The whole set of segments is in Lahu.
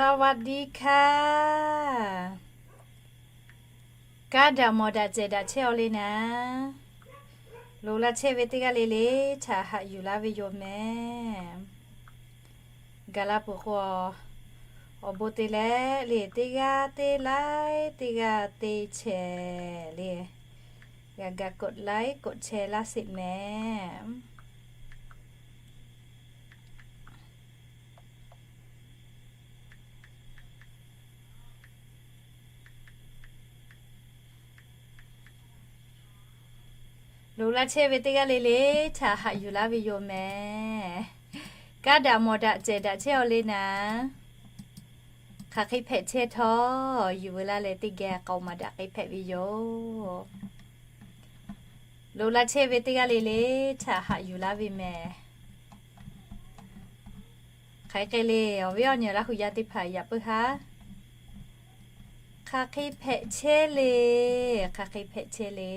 สวัสดีค่ะ Kaˇ daꞈ mawˬ daꞈ cehˬ daꞈ chehˇ-aw le naˍ. Loꞈ la chehˇ ve teˇ g'aˇ le le htaꞈ haꞈ yuˬ laˇ ve yoˬ mehˍ. Gaˬ la peuˬ k'o, awˬ bon te leh le teˇ g'aˇ te laiˉ teˇ g'aˇ te chehˇ le, g'a ga กดไลค์ กดแชร์ laˇ sheˍ mehˍ. Loꞈ la chehˇ ve teˇ g'aˇ le le htaꞈ haꞈ yuˬ laˇ ve yoˬ mehˍ. Kaˇ daꞈ mawˬ daꞈ cehˬ daꞈ chehˇ-aw le naˍ. Hk'aˬ hk'e hpehꞈ chehˇ htawˇ, yuˬ veu laˇ leh teˇ geh k'aoˍ maˍ daꞈ k'e hpehꞈ ve yoˬ. Loꞈ la chehˇ ve teˇ g'aˇ le le htaꞈ haꞈ yuˬ laˇ ve mehˍ. Hk'aˬ hk'e le, awˬ viˉ awˬ nyi Laˇ hu yaˇ teˇ hpaˍ yaꞈ puiˉ haˉ, hk'aˬ hk'e hpehꞈ chehˇ le, hk'aˬ hk'e hpehꞈ chehˇ le.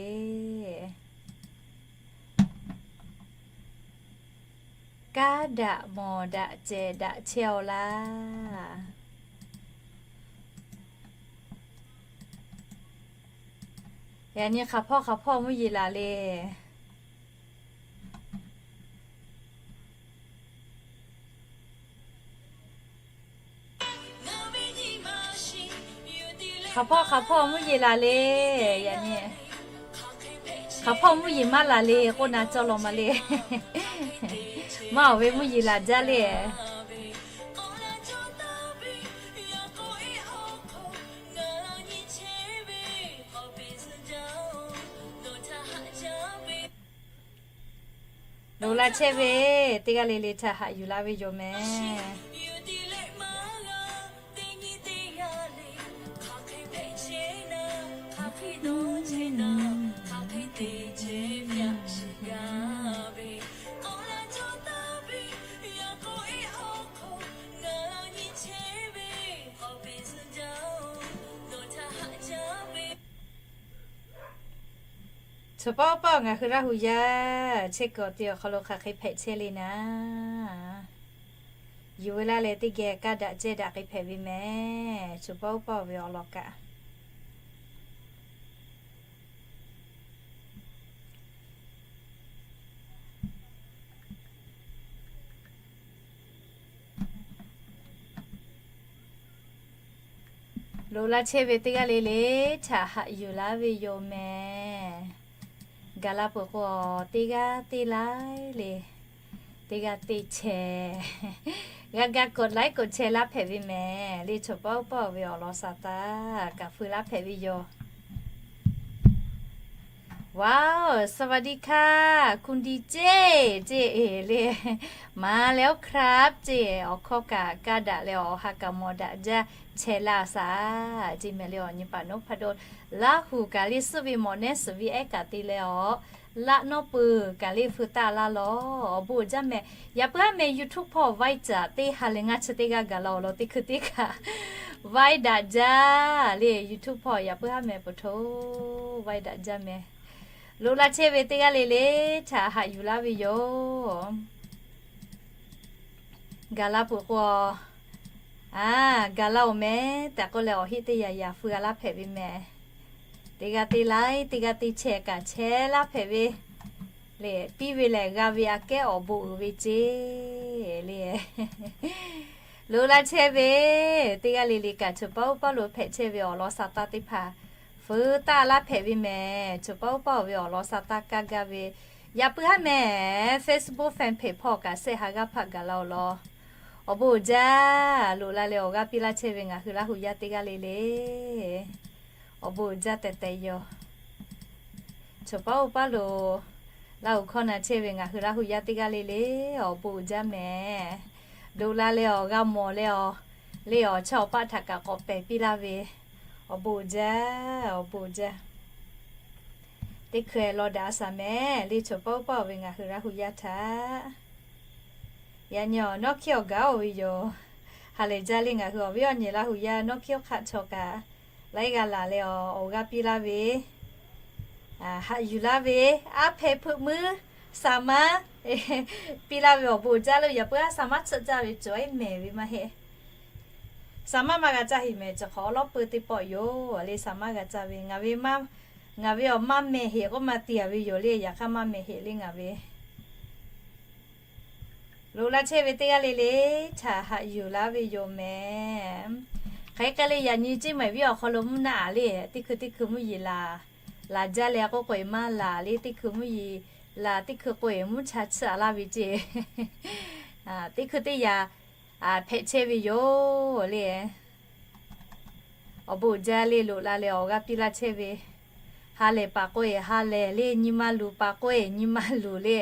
Kaˇ daꞈ mawˬ daꞈ cehˬ daꞈ chehˇ-aw laˇ. Yaꞈ nyi hk'aˬ hpawˇ hk'aˬ hpawˇ mvuhˇ yeˬ laˬ le. Hk'aˬ hpawˇ hk'aˬ hpawˇ mvuhˇ yeˬ laˬ le. Yaꞈ nyi hk'aˬ hpawˇ mvuhˇ yeˬ maˇ laˬ le k'oˆ na cawˇ law ma le. Maˇ awˬ ve mvuhˇ yeˬ laˬ jaˇ le. Loꞈ la chehˇ ve teˇ g'aˇ le le htaꞈ haꞈ yuˬ laˇ ve yoˬ mehˍ. Choˬ paˆ uˉ paˆ ngaˬ hui Laˇ hu yaˇ chehˇ kuiˬ awˬ ti awˬ hk'aw lo hk'aˬ hk'e hpehꞈ chehˇ le naˍ. Yuˬ veu laˇ leh teˇ geh kaˇ daꞈ cehˇ daꞈ k'e hpehꞈ ve mehˍ. Choˬ paˆ uˉ paˆ ve awˬ lawn kaꞈ Loꞈ la chehˇ ve teˇ g'aˇ le le htaꞈ haꞈ yuˬ laˇ ve yoˬ mehˍ. Gaˬ la peuˬ k'o, teˇ g'aˇ teˇ laiˉ le, teˇ g'aˇ teˇ chehˇ, g'a ga กดไลค์ กดแชร์ laˇ hpehꞈ ve mehˍ. Le choˬ paˆ uˉ paˆ ve awˬ lawn sa taˇ kaꞈ feu laˇ hpehꞈ ve yoˬ. Wow, สวัสดีค่ะ คุณดีเจ ceˇ le, มาแล้วครับ ceˇ. Awˬ hkawˇ kaꞈ kaˇ daꞈ leh awˬ ha kaꞈ mawˬ daꞈ jaˇ chehˇ laˇ saˍ ceˇ mehˍ le. Awˬ nyi paˍ นพดล Laˇ hu kaꞈ le suhˆ ve mawˬ nehˉ suhˍ ve ehˉ kaꞈ te leh awˬ laꞈ nawˉ peuˬ kaꞈ le feu taˆ laˇ lawˬ. Awˬ bon uiˍ jaˇ mehˍ. Yaꞈ puiˉ haˉ mehˍ YouTube hpawˇ ไว้ caꞈ teˇ ha leh ngaˇ chi teˇ g'aˇ gaˬ la awˬ lawn teˇ hkui teˇ hkaꞈ ไว้ daꞈ jaˇ le. YouTube hpawˇ yaꞈ puiˉ haˉ mehˍ peuˬ hto ไว้ daꞈ jaˇ mehˍ. Loꞈ la chehˇ ve teˇ g'aˇ le le htaꞈ haꞈ yuˬ laˇ ve yoˬ. Gaˬ la peuˬ k'o, a, gaˬ la-oˬ mehˍ tehꞈ k'oˆ leh awˬ heˆ teˇ yanˇ yanˇ feu g'a laˇ hpehꞈ ve mehˍ. Teˇ g'aˇ teˇ laiˉ teˇ g'aˇ teˇ chehˇ kaꞈ chehˇ laˇ hpehꞈ ve le. Piˇ ve lehˬ g'a ve aꞈ kehˉ awˬ bon uiˍ ve ceˇ le. Loꞈ la chehˇ ve teˇ g'aˇ le le kaꞈ choˬ paˆ uˉ paˆ lo hpehꞈ chehˇ ve awˬ lawn sa taˇ teˇ hpaˍ feu taˆ laˇ hpehꞈ ve mehˍ. Choˬ paˆ uˉ paˆ ve awˬ lawn sa taˇ kaˇ gaˇ ve yaꞈ puiˉ haˉ mehˍ Facebook fan page hpawˇ kaꞈ share ha g'aˇ hpaˆ gaˬ la awˬ lawn. Awˬ bon uiˍ jaˇ. Loꞈ la leh awˬ g'aˇ piˇ laˇ chehˇ ve ngaˬ hui Laˇ hu yaˇ teˇ g'aˇ le le awˬ bon uiˍ jaˇ tehꞈ tehꞈ yoˬ. Choˬ paˆ uˉ paˆ lo Laˇ hu hkawˇ na chehˇ ve ngaˬ hui Laˇ hu yaˇ teˇ g'aˇ le le awˬ bon uiˍ jaˇ mehˍ. Loꞈ la leh awˬ g'a mawˬ leh awˬ le awˬ chaw awˬ paˆ htaꞈ kaꞈ k'awꞈ pehˬ piˇ laˇ ve awˬ bon uiˍ jaˇ, awˬ bon uiˍ jaˇ. Teˇ hkui law daꞈ a shaˍ mehˍ le choˬ paˆ uˉ paˆ ve ngaˬ hui Laˇ hu yaˇ htaꞈ. Yaꞈ nyi awˬ nawˉ hkiˉ awˬ gaˬ-oˬ ve yoˬ. Ha lehˬ jaˇ le ngaˬ hui awˬ viˉ awˬ nyi Laˇ hu yaˇ nawˉ hkiˉ awˬ hk'aˆ chaw kaꞈ laiˉ g'aˇ laˬ leh awˬ g'aˇ piˇ laˇ ve, haꞈ yuˬ laˇ ve, aˉ hpehꞈ hpeuꞈ muiˉ saˍ maˉ piˇ laˇ ve awˬ bon uiˍ jaˇ lo. Yaꞈ puiˉ haˉ saˍ maˉ tsuhꞈ jaˇ ve cawˬ ehˉ mehˍ ve maˇ heˆ. Saˍ maˇ maˇ g'a caˇ heˍ mehˍ, chi hk'awꞈ awˉ lawˉ peuˇ teˇ pawˆ yoˬ le. Saˍ maˇ g'a caˇ ve, ngaˬ ve maˇ, ngaˬ ve awˬ maˇ mehˍ heˍ k'oˆ ma tiˍ a ve yoˬ le. Yaꞈ hk'aˇ maˇ mehˍ heˍ le ngaˬ ve. Loꞈ la chehˇ ve teˇ g'aˇ le le htaꞈ haꞈ yuˬ laˇ ve yoˬ mehˍ. Hk'aˬ hk'e le yaꞈ nyi Ceˇ maiˍ viˉ awˬ hk'aw lo mvuhˇ naˆ a le, teˇ hkui teˇ hkui mvuhˇ yeˬ laˬ, laˬ jaˇ leh k'oˆ k'o eˬ maˇ laˬ le, teˇ hkui mvuhˇ yeˬ laˬ, teˇ hkui k'o eˬ mvuhˇ cha chiˇ a laˇ ve ceˇ. Teˇ hkui teˇ yaꞈ hpehꞈ chehˇ ve yoˬ le. Awˬ bon uiˍ jaˇ le, loꞈ la leh awˬ g'aˇ piˇ laˇ chehˇ ve. Ha lehˬ paˍ k'oˆ eˬ ha lehˬ le, nyi ma luˬ paˍ k'oˆ eˬ nyi ma luˬ le.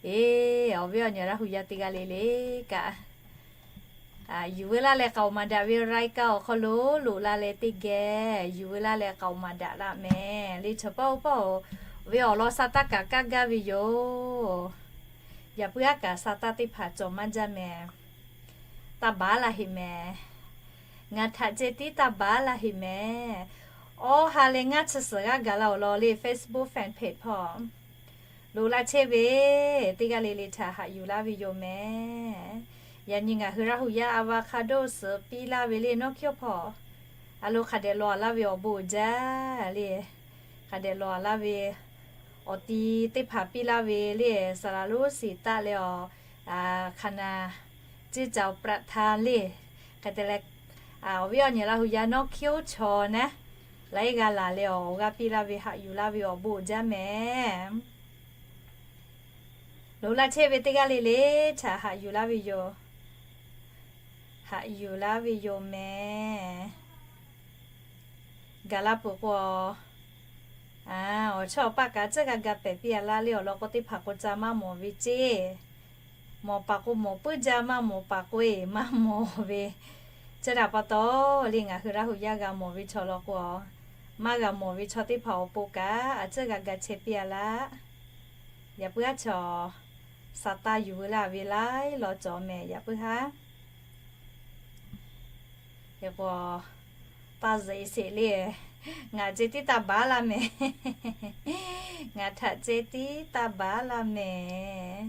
Eˬ, awˬ viˉ awˬ nyi Laˇ hu yaˇ teˇ g'aˇ le le kaꞈ, yuˬ veu laˇ leh k'aoˍ maˍ daꞈ ve รายการ awˬ hk'aw lo loꞈ la leh teˇ geh yuˬ veu laˇ leh k'aoˍ maˍ daꞈ laˇ mehˍ le. Chaw pawˆ oˇ pawˆ ve awˬ lawn sa taˇ kaꞈ kaˇ gaˇ ve yoˬ. Yaꞈ puiˉ aˉ kaꞈ sa taˇ teˇ hpaˍ cawˬ maˇ jaˇ mehˍ. Taˇ baˬ laˇ heˍ mehˍ. Ngaˬ htaꞈ ceh tiˉ taˇ baˬ laˇ heˍ mehˍ. Awˬ ha leh ngaˇ chi suhˍ g'aˇ gaˬ la awˬ lawn le Facebook fan page hpawˇ loꞈ la chehˇ ve teˇ g'aˇ le le htaꞈ haꞈ yuˬ laˇ ve yoˬ mehˍ. Yaꞈ nyi ngaˬ hui Laˇ hu yaˇ อะโวคาโด suhˍ piˇ laˇ ve le nawˉ hkiˉ awˬ hpawˇ, a lo hk'a dehꞈ law a laˇ ve awˬ bon uiˍ jaˇ le. Hk'a dehꞈ law a laˇ ve awˬ ti teˇ hpaˍ piˇ laˇ ve le, saˍ laˍ lonˉ siˍ taˆ leh awˬ hk'aˬ naˍ ciˇ caˍ awˬ ประธาน le. Hk'e te leh, awˬ viˉ awˬ nyi Laˇ hu yaˇ nawˉ hkiˉ oˇ chaw naˉ, laiˉ g'aˇ laˬ leh awˬ g'aˇ piˇ laˇ ve haꞈ yuˬ laˇ ve awˬ bon uiˍ jaˇ mehˍ. Loꞈ la chehˇ ve teˇ g'aˇ le le htaꞈ haꞈ yuˬ laˇ ve yoˬ. Haꞈ yuˬ laˇ ve yoˬ mehˍ. Gaˬ la peuˬ k'o, awˬ chawˇ awˬ paˆ kaꞈ tcuhˉ g'a ga pehˬ piˇ a laˇ le. Awˬ lawn k'o teˇ hpaˍ k'o ca maˇ mawˬ ve ceˇ. Mawˬ paˍ k'o mawˬ puiˉ jaˇ, maˇ mawˬ paˍ k'o eˬ maˇ mawˬ ve. Chi htaꞈ pa taw le ngaˬ hui Laˇ hu yaˇ g'a mawˬ ve chaw law k'o, maˇ g'a mawˬ ve chaw teˇ hpaˍ awˬ pon kaꞈ a tcuhˉ g'a ga chehˇ piˇ a laˇ. Yaꞈ puiˉ aˉ chaw sa taˇ yuˬ veu laˇ ve laiˉ law cawˬ mehˍ. Yaꞈ puiˉ haˉ hk'e k'o, taˇ zeꞈ sheˍ le. Ngaˬ ceh tiˉ taˇ baˬ laˇ mehˍ. Ngaˬ htaꞈ ceh tiˉ taˇ baˬ laˇ mehˍ.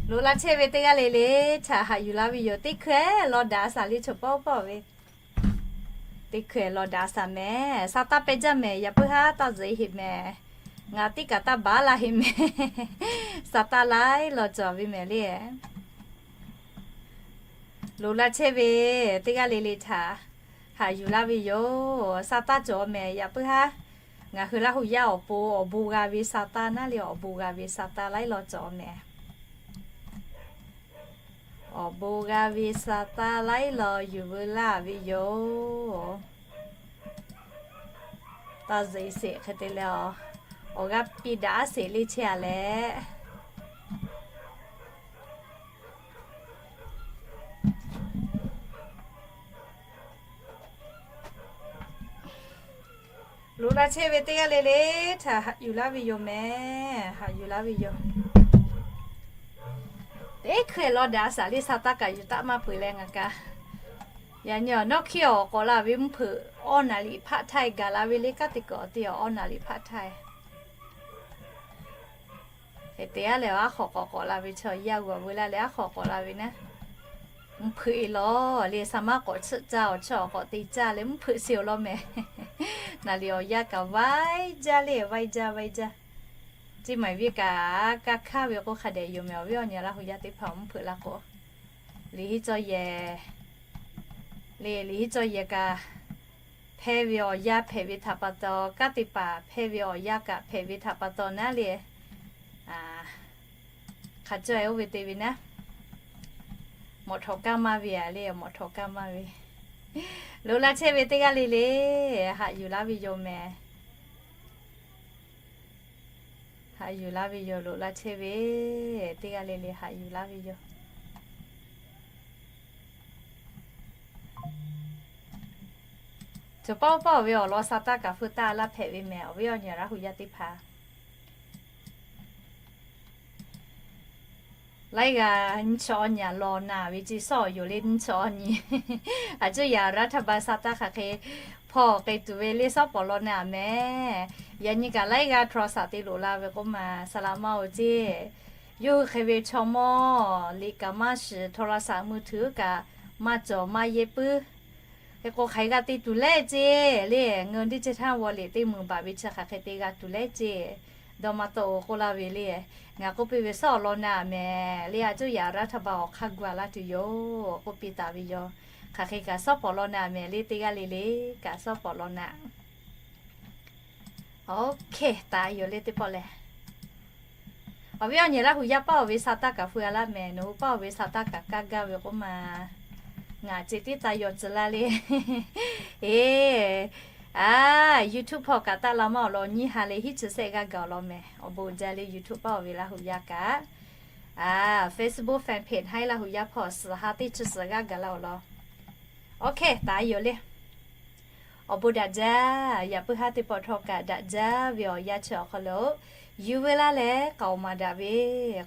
Loꞈ la chehˇ ve teˇ g'aˇ le le htaꞈ haꞈ yuˬ laˇ ve yoˬ. Teˇ hkui law daꞈ a shaˍ le chaw pawˆ pawˆ ve. Teˇ hkui law daꞈ a shaˍ mehˍ. Sa taˇ pehˇ jaˇ mehˍ. Yaꞈ puiˉ haˉ taˇ zeꞈ heˍ mehˍ. Ngaˬ tiˉ kaꞈ taˇ baˬ laˇ heˍ mehˍ. Sa taˇ laiˉ law cawˬ ve mehˍ le. Loꞈ la chehˇ ve teˇ g'aˇ le le htaꞈ haꞈ yuˬ laˇ ve yoˬ. Sa taˇ cawˬ mehˍ. Yaꞈ puiˉ haˉ ngaˬ hui Laˇ hu yaˇ awˬ pon awˬ bon g'a ve sa taˇ naˉ le, awˬ bon g'a ve sa taˇ laiˉ law cawˬ mehˍ. Awˬ bon g'a ve sa taˇ laiˉ law yuˬ veu laˇ ve yoˬ. Taˇ zeꞈ sheˍ hk'e te leh, awˬ g'aˇ piˇ daꞈ a sheˍ le chehˇ a leh. Loꞈ la chehˇ ve teˇ g'aˇ le le htaꞈ haꞈ yuˬ laˇ ve yoˬ mehˍ. Haꞈ yuˬ laˇ ve yoˬ. Teˇ hkui law daꞈ a shaˍ le sa taˇ kaꞈ yuˬ taˆ maˇ peuˬ leh ngaˬ kaꞈ. Yaꞈ nyi awˬ nawˉ hkiˉ awˬ k'awꞈ la ve mvuhˇ hpeuꞈ awˇ naˍ liꞈ hpaˆ htaˇ gaˬ la ve le, kaˉ te kuiˬ awˬ te awˬ awˇ naˍ liꞈ hpaˆ htaˇ. Hk'e te a leh aˉ hk'awꞈ k'awꞈ k'awꞈ la ve chaw yaˇ g'awˬ veu laˇ leh aˉ hk'awꞈ k'awꞈ la ve naˉ. Mvuhˇ hpeuꞈ e lawˬ le, sa maˇ k'awꞈ tsuhˆ caˇ, awˬ chawˇ awˬ k'awꞈ te caˇ leh mvuhˇ hpeuꞈ sheˍ awˬ lawn mehˍ. Naˍ liꞈ awˬ yanˇ kaꞈ vaiˇ jaˇ le, vaiˇ jaˇ, vaiˇ jaˇ. Ceˇ maiˍ viˉ kaꞈ kaˇ hkaˇ ve k'o hk'a dehꞈ yoˬ mehˍ. Awˬ viˉ awˬ nyi Laˇ hu yaˇ teˇ hpaˍ mvuhˇ hpeuꞈ la k'o, liꞈ hiˉ cawˇ yehˬ le, liꞈ hiˉ cawˇ yehˬ kaꞈ hpehˇ ve awˬ yanˇ hpehꞈ ve htaꞈ pa taw, kanˉ te paˍ hpehˇ ve awˬ yanˇ kaꞈ hpehꞈ ve htaꞈ pa taw naˉ le, hk'a cawˇ e oˇ ve te ve naˉ, mawꞈ htawꞈ kaˇ maˇ ve a le, mawꞈ htawꞈ kaˇ maˇ ve. Loꞈ la chehˇ ve teˇ g'aˇ le le haꞈ yuˬ laˇ ve yoˬ mehˍ. Haꞈ yuˬ laˇ ve yoˬ. Loꞈ la chehˇ ve teˇ g'aˇ le le haꞈ yuˬ laˇ ve yoˬ. Cawˬ pawˆ pawˆ ve awˬ lawn sa taˇ kaꞈ hpu taˇ laˇ hpehꞈ ve mehˍ. Awˬ viˉ awˬ nyi Laˇ hu yaˇ teˇ hpaˍ laiˉ g'aˇ nyiˇ chi awˇ nyi a law na ve ceˇ sawˉ yoˬ le. Nyiˇ chi awˇ nyi a cuˇ yaꞈ รัฐบาล sa taˇ hk'aˬ hk'e hpawˇ k'ai tuˬ ve le sawˉ pawˍ law na mehˍ. Yaꞈ nyi kaꞈ laiˉ g'aˇ โทรศัพท์ te loꞈ la ve k'oˆ ma sa la maˇ oˬ ceˇ. Yawˇ hui hk'e ve chaw mawˇ liꞈ kaꞈ maˇ shiˍ, โทรศัพท์มือถือ kaꞈ maˇ cawˬ maˇ yehˇ puiˉ. Hk'e k'o hk'aˬ hk'e g'a te tuˬ lehˉ ceˇ le, ngaˬ hui digital wallet teˇ meuˬ baˬ ve chi hk'aˬ hk'e te g'a tuˬ lehˉ ceˇ. Dawˇ maˇ tawˆ-oˬ k'oˆ laˇ ve le. Ngaˬ k'oˆ piˇ ve suhˉ awˬ lawn naˆ mehˍ le, a cuˇ yaꞈ raˇ htaˇ ba awˬ hk'aˇ gu-a laˇ tuˬ yoˬ k'oˆ piˇ taˍ ve yoˬ. Hk'aˬ hk'e kaꞈ suhˉ pawˍ lawn naˆ mehˍ le, teˇ g'aˇ le le kaꞈ suhˉ pawˍ lawn naˆ. Oˇ hk'e taˍ yoˬ le teˇ pawˆ lehˬ. Awˬ viˉ awˬ nyi Laˇ hu yaˇ paˉ-oˬ ve sa taˇ kaꞈ feu-a laˇ mehˍ, nawˬ hui paˉ-oˬ ve sa taˇ kaꞈ kaˇ gaˇ ve k'oˆ ma. Ngaˬ ceh tiˉ taˇ yaw tcuh laˇ le. Eˬ, a, YouTube hpawˇ kaꞈ taˇ la maˇ awˬ lawn nyiˇ ha leh hiˉ chi sehˆ g'aˇ gaˬ awˬ lawn mehˍ. Awˬ bon jaˇ le YouTube paˉ-oˬ ve Laˇ hu yaˇ kaꞈ, a, Facebook fan page haˉ Laˇ hu yaˇ hpawˇ suhˍ ha teˇ chi suhˍ g'aˇ gaˬ laˇ awˬ lawn. Oˇ hk'e taˍ yoˬ le. Awˬ bon daꞈ jaˇ. Yaꞈ puiˉ haˉ teˇ pawˆ htawˇ kaꞈ daꞈ jaˇ ve awˬ yanˇ chi awˬ hk'aw lo, yuˬ veu laˇ leh k'aoˍ maˍ daꞈ ve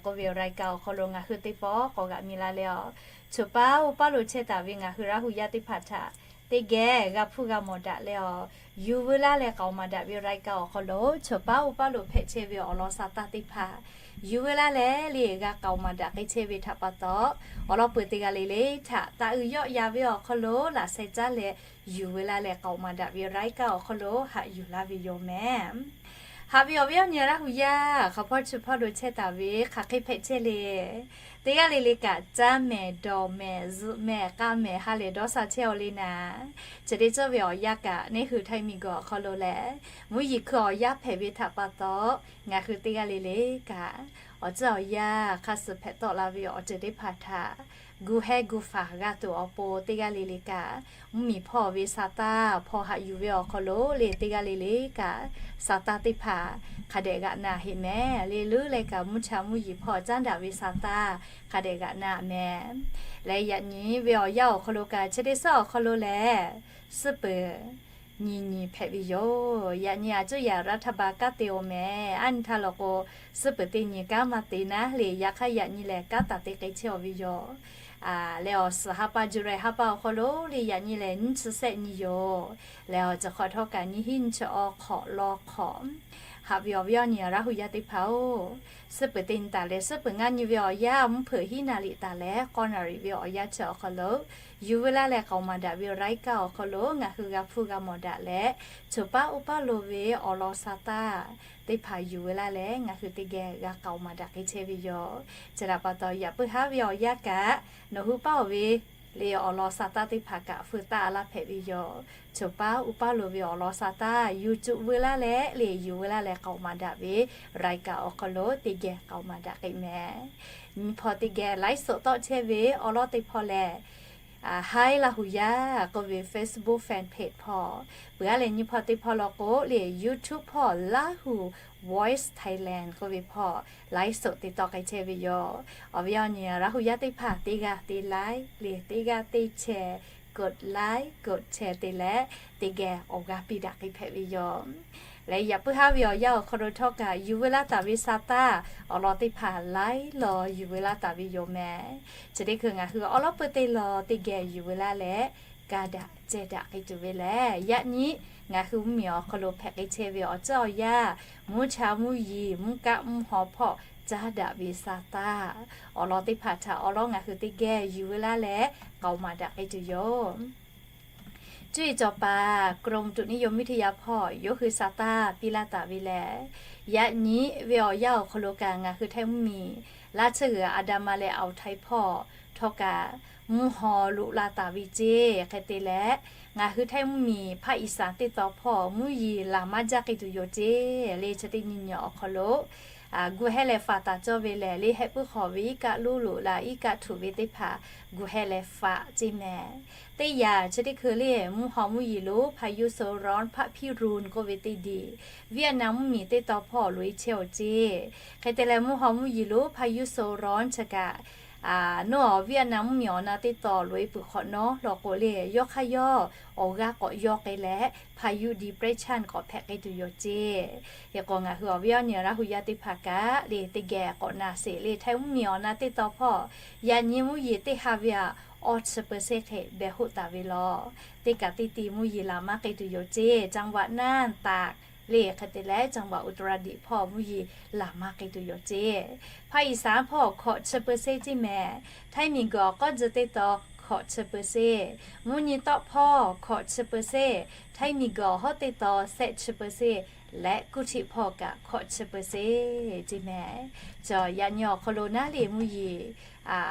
k'oˆ ve awˬ รายการ awˬ hk'aw lo ngaˬ hui teˇ pawˆ k'awꞈ g'aꞈ mi la leh awˬ, choˬ paˉ uˉ paˉ lo chehˇ taˍ ve ngaˬ hui Laˇ hu yaˇ teˇ hpaˍ htaꞈ teˇ geh g'a hpuˇ g'a mawˬ daꞈ leh awˬ, yuˬ veu laˇ leh k'aoˍ maˍ daꞈ ve รายการ awˬ hk'aw lo choˬ paˉ uˉ paˉ lo hpehꞈ chehˇ ve awˬ lawn sa taˇ teˇ hpaˍ yuˬ veu laˇ leh le g'a k'aoˍ maˍ daꞈ k'ai chehˇ ve htaꞈ pa taw, awˬ lawn peuˬ teˇ g'aˇ le le htaꞈ taˇ uiˍ yawˆ ya ve awˬ hk'aw lo laꞈ sheh caˉ leh yuˬ veu laˇ leh k'aoˍ maˍ daꞈ ve รายการ awˬ hk'aw lo haꞈ yuˬ laˇ ve yoˬ mehˍ. Haꞈ ve awˬ viˉ awˬ nyi Laˇ hu yaˇ hk'aˬ hpawˇ chi hpawˇ lo chehˇ taˍ ve hk'aˬ hk'e hpehꞈ chehˇ le. Teˇ g'aˇ le le kaꞈ caˇ mehˍ, dawˬ mehˍ, zuhꞈ mehˍ, k'a mehˍ ha lehˬ dawˇ sha chehˇ-aw le naˍ. Chi teˇ ceuˬ ve awˬ yanˇ kaꞈ neˇ hui Htaiˇ miˬguiˬ awˬ hk'aw lo lehˬ, mvuhˇ yeˬ hkui awˬ yanˇ hpehꞈ ve htaꞈ pa taw, ngaˬ hui teˇ g'aˇ le le kaꞈ awˬ ceuˬ awˬ yanˇ hk'aˇ suh hpehꞈ tawˆ la ve awˬ ceuˬ teˇ hpaˍ htaꞈ gu hehˇ gu faˍ g'a tuˬ awˬ pon teˇ g'aˇ le le kaꞈ mvuhˇ miˬ hpawˇ ve sa taˇ hpawˇ haꞈ yuˬ ve awˬ hk'aw lo le teˇ g'aˇ le le kaꞈ sa taˇ teˇ hpaˍ hk'a dehꞈ g'aꞈ na heˆ mehˍ le. Leuˉ leh kaꞈ mvuhˇ cha mvuhˇ yeˬ hpawˇ caˉ daꞈ ve sa taˇ hk'a dehꞈ g'aꞈ na mehˍ. Leh yaꞈ nyi ve awˬ yanˇ awˬ hk'aw lo kaꞈ chi teˇ suhˉ awˬ hk'aw lo lehˬ, suhˉ peuˬ nyi nyi hpehꞈ ve yoˬ. Yaꞈ nyi a cuˇ yaꞈ รัฐบาล kanˉ te-oˬ mehˍ. Aˉ nyi htaˇ lawˬ k'o, suhˉ peuˬ teˇ nyi kanˉ maˇ te naˉ le, yaꞈ hk'aˇ yaꞈ nyi lehˬ kanˉ taˍ te k'ai chehˇ-aw ve yoˬ. Leh awˬ suhˍ ha pa July ha pa awˬ hk'aw lo le yaꞈ nyi lehˬ nyiˇ chi sehˆ nyi yoˬ. Leh awˬ ceuˬ hk'awꞈ htawˇ kaꞈ nyiˇ hinˉ nyiˇ chi awˬ hk'awꞈ law hk'awꞈ. Haꞈ ve awˬ viˉ awˬ nyi Laˇ hu yaˇ teˇ hpaˍ-oˬ, suhˉ peuˬ teˇ nyi taˍ leh suhˉ peuˬ ngaˇ nyi ve awˬ yanˇ mvuhˇ hpeuꞈ hiˉ naˍ riˍ taˍ leh k'awˇ naˍ riˍ ve awˬ yanˇ chi awˬ hk'aw lo, yuˬ veu laˇ leh k'aoˍ maˍ daꞈ ve รายการ awˬ hk'aw lo ngaˬ hui g'a hpuˇ g'a mawˬ daꞈ leh, choˬ paˉ uˉ paˉ lo ve awˬ lawn sa taˇ teˇ hpaˍ yuˬ veu laˇ leh ngaˬ hui teˇ geh g'a k'aoˍ maˍ daꞈ k'ai chehˇ ve yoˬ. Chi htaꞈ pa taw yaꞈ puiˉ haˉ ve awˬ yanˇ kaꞈ nawˬ hui paˉ-oˬ ve le awˬ lawn sa taˇ teˇ hpaˍ kaꞈ feu taˆ laˇ hpehꞈ ve yoˬ. Choˬ paˉ uˉ paˉ lo ve awˬ lawn sa taˇ yuˬ cuˆ veu laˇ leh le yuˬ veu laˇ leh k'aoˍ maˍ daꞈ ve รายการ awˬ hk'aw lo teˇ geh k'aoˍ maˍ daꞈ k'ai mehˍ. Nyi hpawˇ teˇ geh ไลฟ์สด tawˆ chehˇ ve awˬ lawn teˇ hpawˇ lehˬ, Hi Laˇ hu yaˇ k'oˆ ve Facebook fan page hpawˇ, peuˬ aˉ lehˬ nyi hpawˇ teˇ hpawˇ law k'o le YouTube hpawˇ Laˇ hu Voice Thailand k'oˆ ve hpawˇ ไลฟ์สด te tawˆ k'ai chehˇ ve yoˬ. Awˬ viˉ awˬ nyi Laˇ hu yaˇ teˇ hpaˍ teˇ g'aˇ teˇ like le teˇ g'aˇ teˇ share, กด like กด share te leh teˇ geh awˬ g'aˇ piˇ daꞈ k'ai hpehꞈ ve yoˬ. Leh yaꞈ puiˉ haˉ ve awˬ yanˇ awˬ hk'aw lo htawˇ kaꞈ yuˬ veu laˇ taˍ ve sa taˇ awˬ lawn teˇ hpaˍ laiˉ law yuˬ veu laˇ taˍ ve yoˬ mehˍ. Chi teˇ hkui ngaˬ hui awˬ lawn peuˬ teˇ law teˇ geh yuˬ veu laˇ leh, ka daꞈ ceh daꞈ k'ai tuˬ ve lehˬ, yaꞈ nyi ngaˬ hui mvuhˇ miˬ awˬ hk'aw lo hpehꞈ k'ai chehˇ ve awˬ ceuˬ awˬ yanˇ, mvuhˇ cha mvuhˇ yeˬ mvuhˇ kaˆ mvuhˇ haw hpawˇ caˉ daꞈ ve sa taˇ awˬ lawn teˇ hpaˍ htaꞈ awˬ lawn ngaˬ hui teˇ geh yuˬ veu laˇ leh k'aoˍ maˍ daꞈ k'ai tuˬ yoˬ. Cuˇ yiˍ cawˬ paˍ กรมอุตุนิยมวิทยา hpawˇ yawˇ hui sa taˇ piˇ laˇ taˍ ve lehˬ, yaꞈ nyi ve awˬ yanˇ awˬ hk'aw lo kaꞈ ngaˬ hui Htaiˇ mvuhˇ miˬ laˇ tsuhˇ g'uiˬ อันดามัน leh อ่าวไทย hpawˇ htawˇ kaꞈ mvuhˇ haw loꞈ la taˍ ve ceˇ. Hk'e te leh, ngaˬ hui Htaiˇ mvuhˇ miˬ ภาคอีสาน teˇ taw hpawˇ mvuhˇ yeˬ laˬ maˇ jaˇ k'ai tuˬ yoˬ ceˇ. Le chi teˇ nyi nyi awˬ hk'aw lo gu hehˇ leh faˍ taˍ cawˇ ve lehˬ, le hehˆ puiˉ hk'awꞈ ve iˉ kaˆ loˉ loꞈ la iˉ kaˆ htuꞈ ve teˇ hpaˍ gu hehˇ leh faˍ ceˇ mehˍ. Teˇ yanˇ chi teˇ hkui le mvuhˇ haw mvuhˇ yeˬ lo พายุโซนร้อน พระพิรุณ k'oˆ ve teˇ diˬ, Vietnam mvuhˇ miˬ teˇ taw hpawˇ loꞈ-e chehˇ-oˬ ceˇ. Hk'e te leh mvuhˇ haw mvuhˇ yeˬ lo พายุโซนร้อน chi kaꞈ, nawˬ Vietnam mvuhˇ miˬ awˬ na teˇ taw loꞈ-e peuˬ hk'awꞈ nawˉ law k'o le, yawˇ hk'aˇ yawˇ awˬ g'aˇ k'awꞈ yaw k'ai leh พายุ depression k'awꞈ hpehꞈ k'ai tuˬ yoˬ ceˇ. Hk'e k'o ngaˬ hui awˬ viˉ awˬ nyi Laˇ hu yaˇ teˇ hpaˍ kaꞈ le teˇ geh k'awꞈ na sheˍ le, Htaiˇ mvuhˇ miˬ awˬ na teˇ taw hpawˇ yaꞈ nyi mvuhˇ yeˬ teˇ ha ve aꞈ awˇ chi เปอร์เซ็นต์ hk'e behˬ hoˆ taˍ ve law. Teˇ kaꞈ teˇ ti mvuhˇ yeˬ laˬ maˇ k'ai tuˬ yoˬ ceˇ. จังหวัดน่าน ตาก Le hk'e te leh จังหวัดอุตรดิตถ์ hpawˇ mvuhˇ yeˬ laˬ maˇ k'ai tuˬ yoˬ ceˇ. ภาคอีสาน hpawˇ hkawꞈ chi เปอร์เซ็นต์ ceˇ mehˍ. Htaiˇ miˬguiˬ awˬ k'awˇ tcuh teˇ taw hkawꞈ chi เปอร์เซ็นต์, mvuhˇ nyi tawˆ hpawˇ hkawꞈ chi เปอร์เซ็นต์, Htaiˇ miˬguiˬ awˬ hawˉ teˇ taw shehˆ chi เปอร์เซ็นต์ leh kuˇ htiˆ hpawˇ kaꞈ hkawꞈ chi เปอร์เซ็นต์ ceˇ mehˍ. Cawˬ yaꞈ nyi awˬ hk'aw lo naˉ le mvuhˇ yeˬ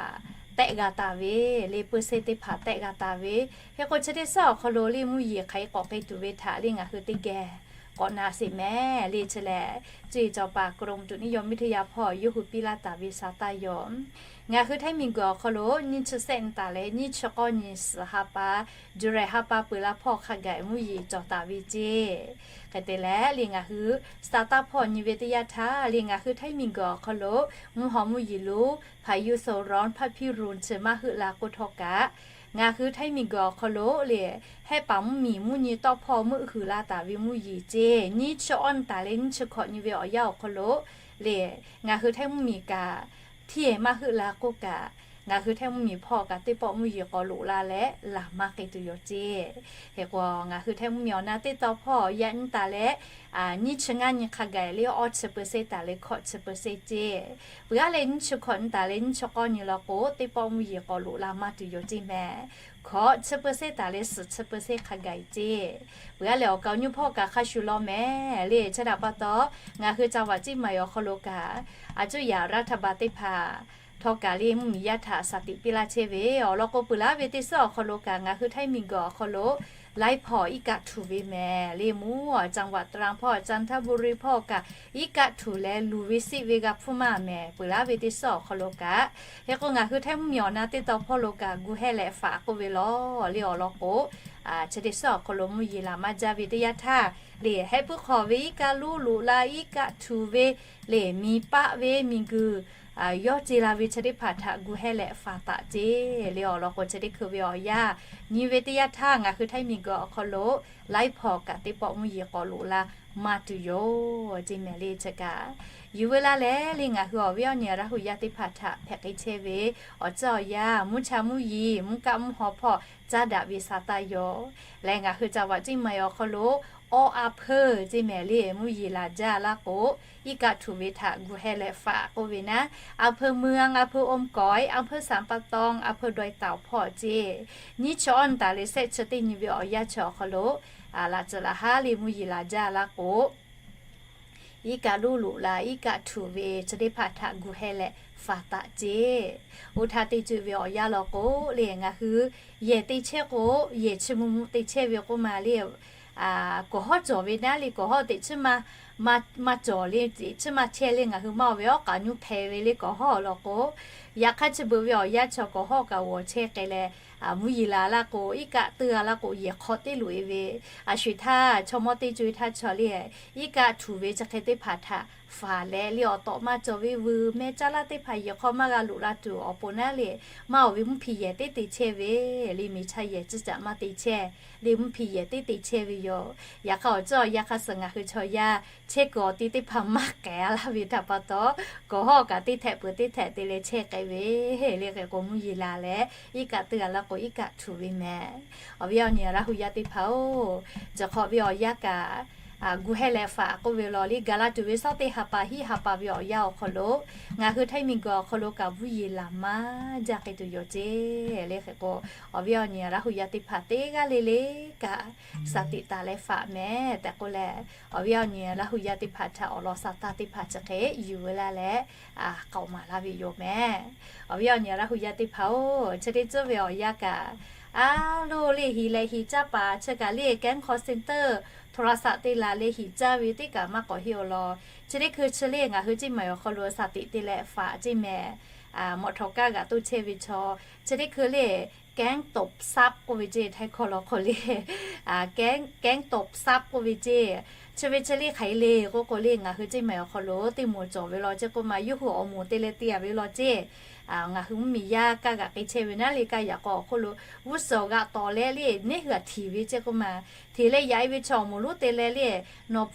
tehˆ g'a taˍ ve, le เปอร์เซ็นต์ teˇ hpaˍ tehˆ g'a taˍ ve, hk'e k'o chi teˇ suhˉ awˬ hk'aw lo le mvuhˇ yeˬ hk'aˬ hk'e k'awꞈ k'ai tuˬ ve htaꞈ le ngaˬ hui teˇ geh k'awꞈ na sheˍ mehˍ. Le chi lehˬ, cuˇ yiˍ cawˬ paˍ กรมอุตุนิยมวิทยา hpawˇ yawˇ hui piˇ laˇ taˍ ve sa taˇ yoˬ. Ngaˬ hui Htaiˇ miˬguiˬ awˬ hk'aw lo nyiˇ chi shehˆ nyi taˍ leh nyiˇ chi k'awˇ nyi suhˍ ha pa, July ha pa peuˬ la hpawˇ hk'a gaˬ mvuhˇ yeˬ cawˬ taˍ ve ceˇ. Hk'e te leh le ngaˬ hui sa taˇ hpawˇ nyi ve teˇ yanˇ htaˇ le ngaˬ hui Htaiˇ miˬguiˬ awˬ hk'aw lo mvuhˇ haw mvuhˇ yeˬ lo พายุโซนร้อน พัดพิรุณ chi maˇ heuˆ la k'oˆ htawˇ kaꞈ, ngaˬ hui Htaiˇ miˬguiˬ awˬ hk'aw lo le hehˆ paˍ mvuhˇmiˬ mvuhˇ nyi tawˆ hpawˇ meuˆ huiˍ la taˍ ve mvuhˇ yeˬ ceˇ. Nyiˇ chi awˇ nyi taˍ leh nyiˇ chi hkawꞈ nyi ve awˬ yanˇ awˬ hk'aw lo le ngaˬ hui Htaiˇ mvuhˇmiˬ kaꞈ hteˇ maˇ heuˆ la k'oˆ kaꞈ, ngaˬ hui Htaiˇ mvuhˇmiˬ hpawˇ kaꞈ teˇ pawˆ mvuhˇ yeˬ k'awꞈ loꞈ la leh laˬ maˇ k'ai tuˬ yoˬ ceˇ. Hk'e k'o ngaˬ hui Htaiˇ mvuhˇmiˬ awˬ na teˇ taw hpawˇ yaꞈ nyi taˍ leh nyiˇ chi ngaˇ nyi hk'a gaˬ le awˇ chi เปอร์เซ็นต์ taˍ leh hkawꞈ chi เปอร์เซ็นต์ ceˇ. Peuˬ aˉ leh nyiˇ chi hkawꞈ nyi taˍ leh nyiˇ chi k'awˇ nyi law k'o teˇ pawˆ mvuhˇ yeˬ k'awꞈ loꞈ la maˇ tuˬ yoˬ ceˇ mehˍ. Hkawꞈ chi เปอร์เซ็นต์ taˍ leh suhˍ chi เปอร์เซ็นต์ hk'a gaˬ ceˇ. Peuˬ aˉ leh awˬ kaˍ awˬ nu hpawˇ kaꞈ hk'a shuˍ law mehˍ le chi htaꞈ pa taw, ngaˬ hui จังหวัดเชียงใหม่ awˬ hk'aw lo kaꞈ a cuˇ yaꞈ รัฐบาล teˇ hpaˍ htawˇ kaꞈ le mvuhˇmiˬ yaˇ htaꞈ shaˍ tiꞈ piˇ laˇ chehˇ ve awˬ lawn k'o peuˬ laˇ ve teˇ suhˉ awˬ hk'aw lo kaꞈ ngaˬ hui Htaiˇ miˬguiˬ awˬ hk'aw lo laiˉ hpawˇ iˉ kaˆ htuꞈ ve mehˍ le mvuhˇ จังหวัดตรัง hpawˇ จันทบุรี hpawˇ kaꞈ iˉ kaˆ htuꞈ leh luˬ ve siˆ ve g'a hpfuhˇ maˇ mehˍ. Peuˬ laˇ ve teˇ suhˉ awˬ hk'aw lo kaꞈ, hk'e k'o ngaˬ hui Htaiˇ mvuhˇmiˬ awˬ na teˇ taw hpawˇ lo kaꞈ gu hehˇ leh faꞈ k'oˆ ve law le awˬ lawn k'o, chi teˇ suhˉ awˬ hk'aw lo mvuhˇ yeˬ laˬ maˇ jaˇ ve teˇ yanˇ htaˇ le hehˆ puiˉ hk'awꞈ ve iˉ kaˆ luˉ loꞈ la iˉ kaˆ htuꞈ ve le miˬ paˆ ve miˬguiˬ yawˇ ce la ve chi teˇ hpaˍ htaꞈ gu hehˇ leh faꞈ taˍ ceˇ le awˬ lawn k'o chi teˇ hkui ve awˬ yanˇ nyi ve teˇ yanˇ htaˇ ngaˬ hui Htaiˇ miˬguiˬ awˬ hk'aw lo laiˉ hpawˇ kaꞈ teˇ pawˆ mvuhˇ yeˬ k'awꞈ loꞈ la maˇ tuˬ yoˬ ceˇ mehˍ le chi kaꞈ. Yuˬ veu laˇ leh le ngaˬ hui awˬ viˉ awˬ nyi Laˇ huˍ yaˇ teˇ hpaˍ htaꞈ hpehꞈ k'ai chehˇ ve awˬ tcuhˉ awˬ yanˇ mvuhˇ cha mvuhˇ yeˬ mvuhˇ kaˆ mvuhˇ haw hpawˇ caˉ daꞈ ve sa taˇ yoˬ. Leh ngaˬ hui จังหวัดเชียงใหม่ awˬ hk'aw lo awˇ a hpeuˇ ceˇ mehˍ le mvuhˇ yeˬ laˬ jaˇ laˇ k'o, iˉ kaˆ htuꞈ ve htaꞈ gu hehˇ leh faꞈ k'oˆ ve naˉ, อำเภอเมือง อำเภอโอมก๋อย อำเภอสันป่าตอง อำเภอดอยเต่า hpawˇ ceˇ. Nyiˇ chi awˇ nyi taˍ leh shehˆ chi teˇ nyi ve awˬ yanˇ chi awˬ hk'aw lo laꞈ tcuhˍ laꞈ haˉ le mvuhˇ yeˬ laˬ jaˇ laˇ k'o, iˉ kaˆ luˉ loꞈ la iˉ kaˆ htuꞈ ve chi teˇ hpaˍ htaꞈ gu hehˇ leh faꞈ taˍ ceˇ. Oˇ htaˇ teˇ ceuˬ ve awˬ yanˇ law k'o le ngaˬ hui yehˬ te chehˇ k'o, yehˬ chi mvuh mvuh te chehˇ ve k'oˆ ma le, kawˬ hawˉ cawˬ ve naˉ le kawˬ hawˉ teꞈ chiˉ maˇ cawˬ le teꞈ chiˉ maˇ chehˇ le ngaˬ hui maˇ oˬ ve awˉ k'aꞈ nuˇ hpehꞈ ve le kawˬ hawˉ law k'o, yaꞈ hk'aˇ chi beuꞈ ve awˬ yanˇ chaw kawˬ hawˉ kaꞈ g'awˬ chehˇ k'ai leh, mvuhˇ yeˬ laˬ laˇ k'o iˉ kaˆ teuˇ g'a laˇ k'o yehˬ hk'aw teˇ loꞈ e ve, a sho eˬ htaˇ chaw mawˇ teˇ co e htaˇ chaw le iˉ kaˆ htuꞈ ve chi hk'e teˇ hpaˍ htaꞈ faˍ leh le awˬ tawꞈ maˇ cawˬ ve vuiˬ meh caˇ laˇ teˇ hpaˍ yehˬ hk'aw maˇ g'a loꞈ la tuˬ awˬ pon naˉ le, maˇ oˬ ve mvuhˇ hpi yehˬ teˇ te chehˇ ve le miˬ chaˇ yehˬ tcuhˉ caꞈ maˇ te chehˇ le mvuhˇ hpi yehˬ teˇ te chehˇ ve yoˬ. Yaꞈ hk'aˇ awˬ ceuˬ awˬ yanˇ hk'a suh ngaˬ hui chaw yaˇ chehˇ kuiˬ awˬ ti teˇ hpaˍ maˇ k'ehˬ a laˇ ve htaꞈ pa taw, kawˬ hawˉ kaꞈ teˇ htehꞈ peuˬ teˇ htehꞈ te leh chehˇ k'ai ve le hk'e k'o mvuhˇ yeˬ laˬ leh iˉ kaˆ teuˇ g'a laˇ k'o iˉ kaˆ htuꞈ ve mehˍ. Awˬ viˉ awˬ nyi Laˇ huˍ yaˇ teˇ hpaˍ-oˬ, chi hk'awꞈ ve awˬ yanˇ kaꞈ gu hehˇ leh faꞈ k'oˆ ve law le gaˬ la tuˬ ve shawˉ teˇ ha pa hiˆ ha pa ve awˬ yanˇ awˬ hk'aw lo ngaˬ hui Htaiˇ miˬguiˬ awˬ hk'aw lo kaꞈ mvuhˇ yeˬ laˬ maˇ jaˇ k'ai tuˬ yoˬ ceˇ le hk'e k'o, awˬ viˉ awˬ nyi Laˇ huˍ yaˇ teˇ hpaˍ teˇ g'aˇ le le kaꞈ shaˍ tiꞈ taˍ leh faꞈ mehˍ tehꞈ k'oˆ leh, awˬ viˉ awˬ nyi Laˇ huˍ yaˇ teˇ hpaˍ htaꞈ awˬ lawn sa taˇ teˇ hpaˍ chi hk'e yuˬ veu laˇ leh k'aoˍ maˍ laˇ ve yoˬ mehˍ. Awˬ viˉ awˬ nyi Laˇ huˍ yaˇ teˇ hpaˍ-oˬ, chi teˇ ceuˬ ve awˬ yanˇ kaꞈ a loˇ le hiˍ leh hiˍ caˇ paˍ chi kaꞈ le แก๊ง call center โทรศัพท์ te laˬ le hiˍ caˇ ve teˇ kaꞈ maˇ k'awꞈ heˆ-oˬ law. Chi teˇ hkui chi le ngaˬ hui Ciˇ maiˍ awˬ hk'aw lo shaˍ tiꞈ te leh faꞈ ceˇ mehˍ. Mawꞈ htawnˍ kaˇ g'aꞈ toˇ chehˇ ve chaw, chi teˇ hkui le แก๊งตบทรัพย์ k'oˆ ve ceˇ, Htaiˇ hkawˇ law hk'o le แก๊งตบทรัพย์ k'oˆ ve ceˇ. Chi ve chi le hk'aˬ hk'e le k'oˆ k'o le ngaˬ hui Ciˇ maiˍ awˬ hk'aw lo teˇ moˍ cawˬ ve law ceˇ k'oˆ ma yawˇ hui awˬ moˍ te leh te a ve law ceˇ. Ngaˬ hui mvuhˇmiˬ yaˇ kaˇ g'aꞈ k'ai chehˇ ve naˉ le kaˇ yaꞈ k'aw awˬ hk'oˆ lo g'uˇ suhˍ g'aꞈ tawˍ leh le neˇ hui a htiˍ ve ceˇ k'oˆ ma, htiˍ leh yaꞈ e ve chaw awˬ moˍ lonˉ te leh le, nawˬ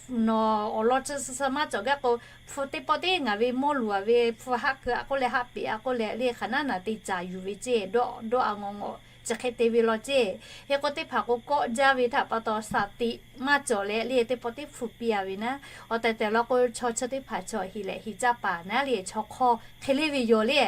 awˬ lawn chi suh suh maˇ cawˬ gaˇ k'o, hpu teˇ pawˆ teˇ ngaˬ ve mawˇ luˬ a ve hpu haˆ keu a k'oˆ leh haˆ peꞈ a k'oˆ leh le hk'aˬ naˉ naˬ te caˍ yuˬ ve ceˇ, dawˆ dawˆ a ngawˬ ngawˬ chi hk'e te ve law ceˇ. Hk'e k'o teˇ hpaˍ k'o kawˆ jaˇ ve htaꞈ pa taw, shaˍ tiꞈ maˇ cawˬ leh le teˇ pawˆ teˇ hpu piˇ a ve naˉ. Awˬ tehˬ tehˬ law k'o, chaw chi teˇ hpaˍ chaw heˍ leh heˍ caˇ paˍ naˉ le chaw hk'awˇ hk'e le ve yoˬ le.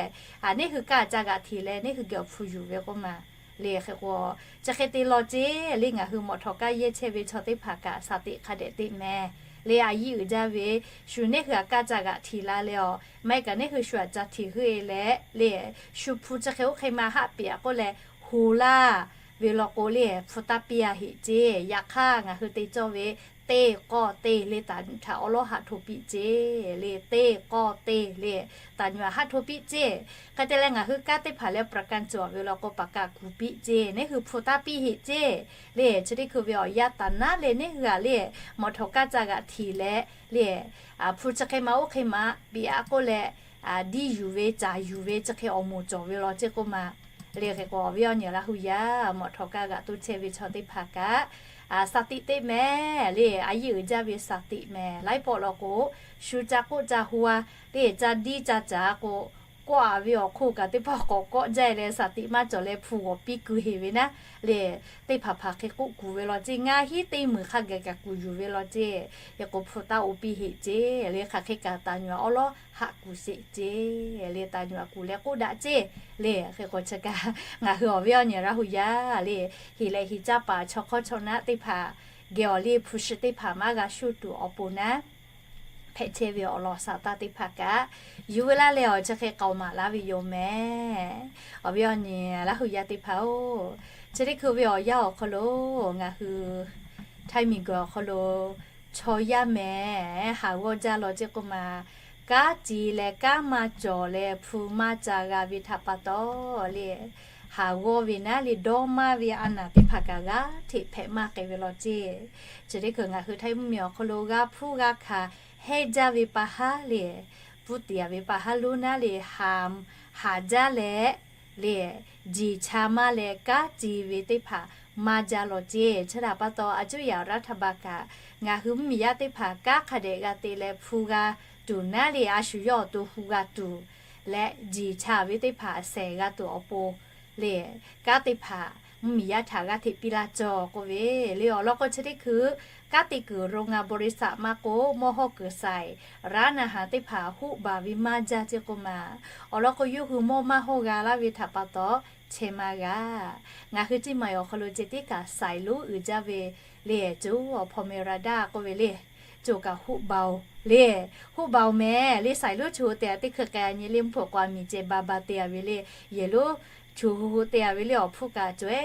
Neˇ hui kaˇ ca g'aꞈ hteꞈ leh neˇ hui geh awˬ hpu yuˬ ve k'oˆ ma le. Hk'e k'o, chi hk'e te law ceˇ le. Ngaˬ hui mawꞈ htawꞈ kaˇ yehˇ chehˇ ve chaw teˇ hpaˍ kaꞈ shaˍ tiꞈ hk'a dehꞈ teꞈ mehˍ le. A yiˇ uiˍ jaˇ ve, shu neˇ hui aꞈ kaˇ ca g'aꞈ hteꞈ la leh awˬ, maˇ heˆ kaꞈ neˇ hui shu aꞈ ca hteꞈ heuˆ e leh le, shu hpu chi hk'e oˇ hk'e ma haˆ piꞈ a k'oˆ leh, hoˍ laˇ ve law k'o le, hpu taˇ piˇ a heꞈ ceˇ. Yaꞈ hk'aˇ ngaˬ hui te cawˇ ve teˇ k'awˇ te le taˍ nyi htaꞈ awˉ lawˉ haꞈ hto piˇ ceˇ le. Teˇ k'awˇ te le taˍ nyi aꞈ haꞈ hto piˇ ceˇ. Hk'e te leh ngaˬ hui kanˉ teˇ hpaˍ leh ประกัน cawˬ ve law k'o ประกัน kuˬ piˇ ceˇ. Neˇ hui hpu taˇ piˇ heꞈ ceˇ le. Chi teˇ hkui ve awˬ yanˇ taˍ naˉ leh neˇ hui aꞈ le, mawꞈ htawꞈ kaˇ ca g'aꞈ hteꞈ leh le, hpu chi hk'e ma oˇ hk'e ma piꞈ a k'oˆ leh, diˇ yuˬ ve caˍ yuˬ ve chi hk'e awˬ moˍ cawˬ ve law ceˇ k'oˆ ma le. Hk'e k'o, awˬ viˉ awˬ nyi Laˇ hu yaˇ mawꞈ htawꞈ kaˇ g'aꞈ toˇ chehˇ ve chaw teˇ hpaˍ kaꞈ, shaˍ tiꞈ teꞈ mehˍ le. A yiˇ uiˍ jaˇ ve shaˍ tiꞈ mehˍ laiˉ pawˆ law k'o, shu ca k'oˆ ca hu a le, ca diˇ ca caˍ k'o, kawˆ a ve awˬ hk'oˆ kaꞈ teˇ hpaˍ k'awꞈ kawˆ jaˇ leh shaˍ tiꞈ maˇ cawˬ leh hpu g'awˬ piˇ kuiˬ heˍ ve naˉ le. Teˇ hpaˍ hpaˍ hk'e k'oˆ kuˬ ve law ceˇ. Ngaˇ hinˉ teˇ meunˍ hk'a gaˬ kaꞈ kuˬ yuˬ ve law ceˇ. Hk'e k'o hpu taˇ oˇ piˇ heꞈ ceˇ le. Hk'aˬ hk'e kaꞈ taˍ nyi aꞈ awˉ lawˉ haꞈ kuˬ sheˍ ceˇ le. Taˍ nyi aꞈ kuˬ leh k'oˆ daꞈ ceˇ le. Hk'e k'o chi kaꞈ ngaˬ hui awˬ viˉ awˬ nyi Laˇ hu yaˇ le, heˍ leh heˍ caˇ paˍ chaw hk'awˇ chaw naˆ teˇ hpaˍ geh awˬ le hpu shi teˇ hpaˍ maˇ g'a shuˇ tuˬ awˬ pon naˉ, hpehꞈ chehˇ ve awˬ lawn shaˍ taˇ teˇ hpaˍ kaꞈ yuˬ ve laˇ leh awˬ chi hk'e k'aoˍ maˍ laˇ ve yoˬ mehˍ. Awˬ viˉ awˬ nyi Laˇ hu yaˇ teˇ hpaˍ-oˬ, chi teˇ hkui ve awˬ yanˇ awˬ hk'aw lo ngaˬ hui Htaiˇ miˬguiˬ awˬ hk'aw lo chaw yaˇ mehˍ haˍ g'awˇ jaˇ law ceˇ k'oˆ ma. Kanˉ ce leh kanˉ maˇ cawˬ leh hpu maˇ ca g'a ve htaꞈ pa taw le, haˍ g'awˇ ve naˉ le dawˇ maˇ ve a naˍ teˇ hpaˍ kaꞈ g'aˇ hteꞈ hpehꞈ maˇ k'ai ve law ceˇ. Chi teˇ hkui ngaˬ hui Htaiˇ mvuhˇmiˬ awˬ hk'aw lo g'a hpuˇ g'a hkanˍ hehnˇ jaˇ ve pa haˉ le, puˇ tiˍ ve pa haˉ lonˉ naˉ le, haˍ jaˇ leh le, jeˬ cha maˇ leh kanˉ ce ve teˇ hpaˍ maˇ jaˇ law ceˇ. Chi htaꞈ pa taw a cuˇ yaꞈ รัฐบาล kaꞈ ngaˬ hui mvuhˇmiˬ yaˇ teˇ hpaˍ kanˉ hk'a dehꞈ g'a te leh hpu g'a tuˬ naˉ le, a shu yawˇ awˬ to hpu g'a tuˬ leh jeˬ cha ve teˇ hpaˍ shehˍ g'a tuˬ awˬ pon le, kanˉ teˇ hpaˍ mvuhˇmiˬ yaˇ htaꞈ g'aˇ hteꞈ piˇ laˇ cawˬ k'oˆ ve le. Awˬ lawn k'o chi teˇ hkui kanˉ te kuiˬ โรงงานบริษัท maˇ k'o มหาวิทยาลัย ร้านอาหาร teˇ hpaˍ hoˆ baˬ ve maˇ jaˇ ceˇ k'oˆ ma. Awˬ lawn k'o yawˇ hui mawˇ maˇ hawˇ g'a laˇ ve htaꞈ pa taw chehˇ maˇ g'a. Ngaˬ hui ceˇ maˬ awˬ hk'aw lo ceh tiˉ kaꞈ saiˍ lonˉ uiˍ jaˇ ve le, co awˬ hpaw mehˍ raˍ daˇ k'oˆ ve le, co kaꞈ hoˆ baˬ-oˬ le, hoˆ baˬ-oˬ mehˍ le. Saiˍ lonˉ co te a teˇ hkui k'ai a nyi le, mvuhˇ hpeuꞈ k'o a miˬ ceh ba ba te a ve le, yehˬ lonˉ co hu hu te a ve le, awˬ hpfuhˇ kaꞈ co eˉ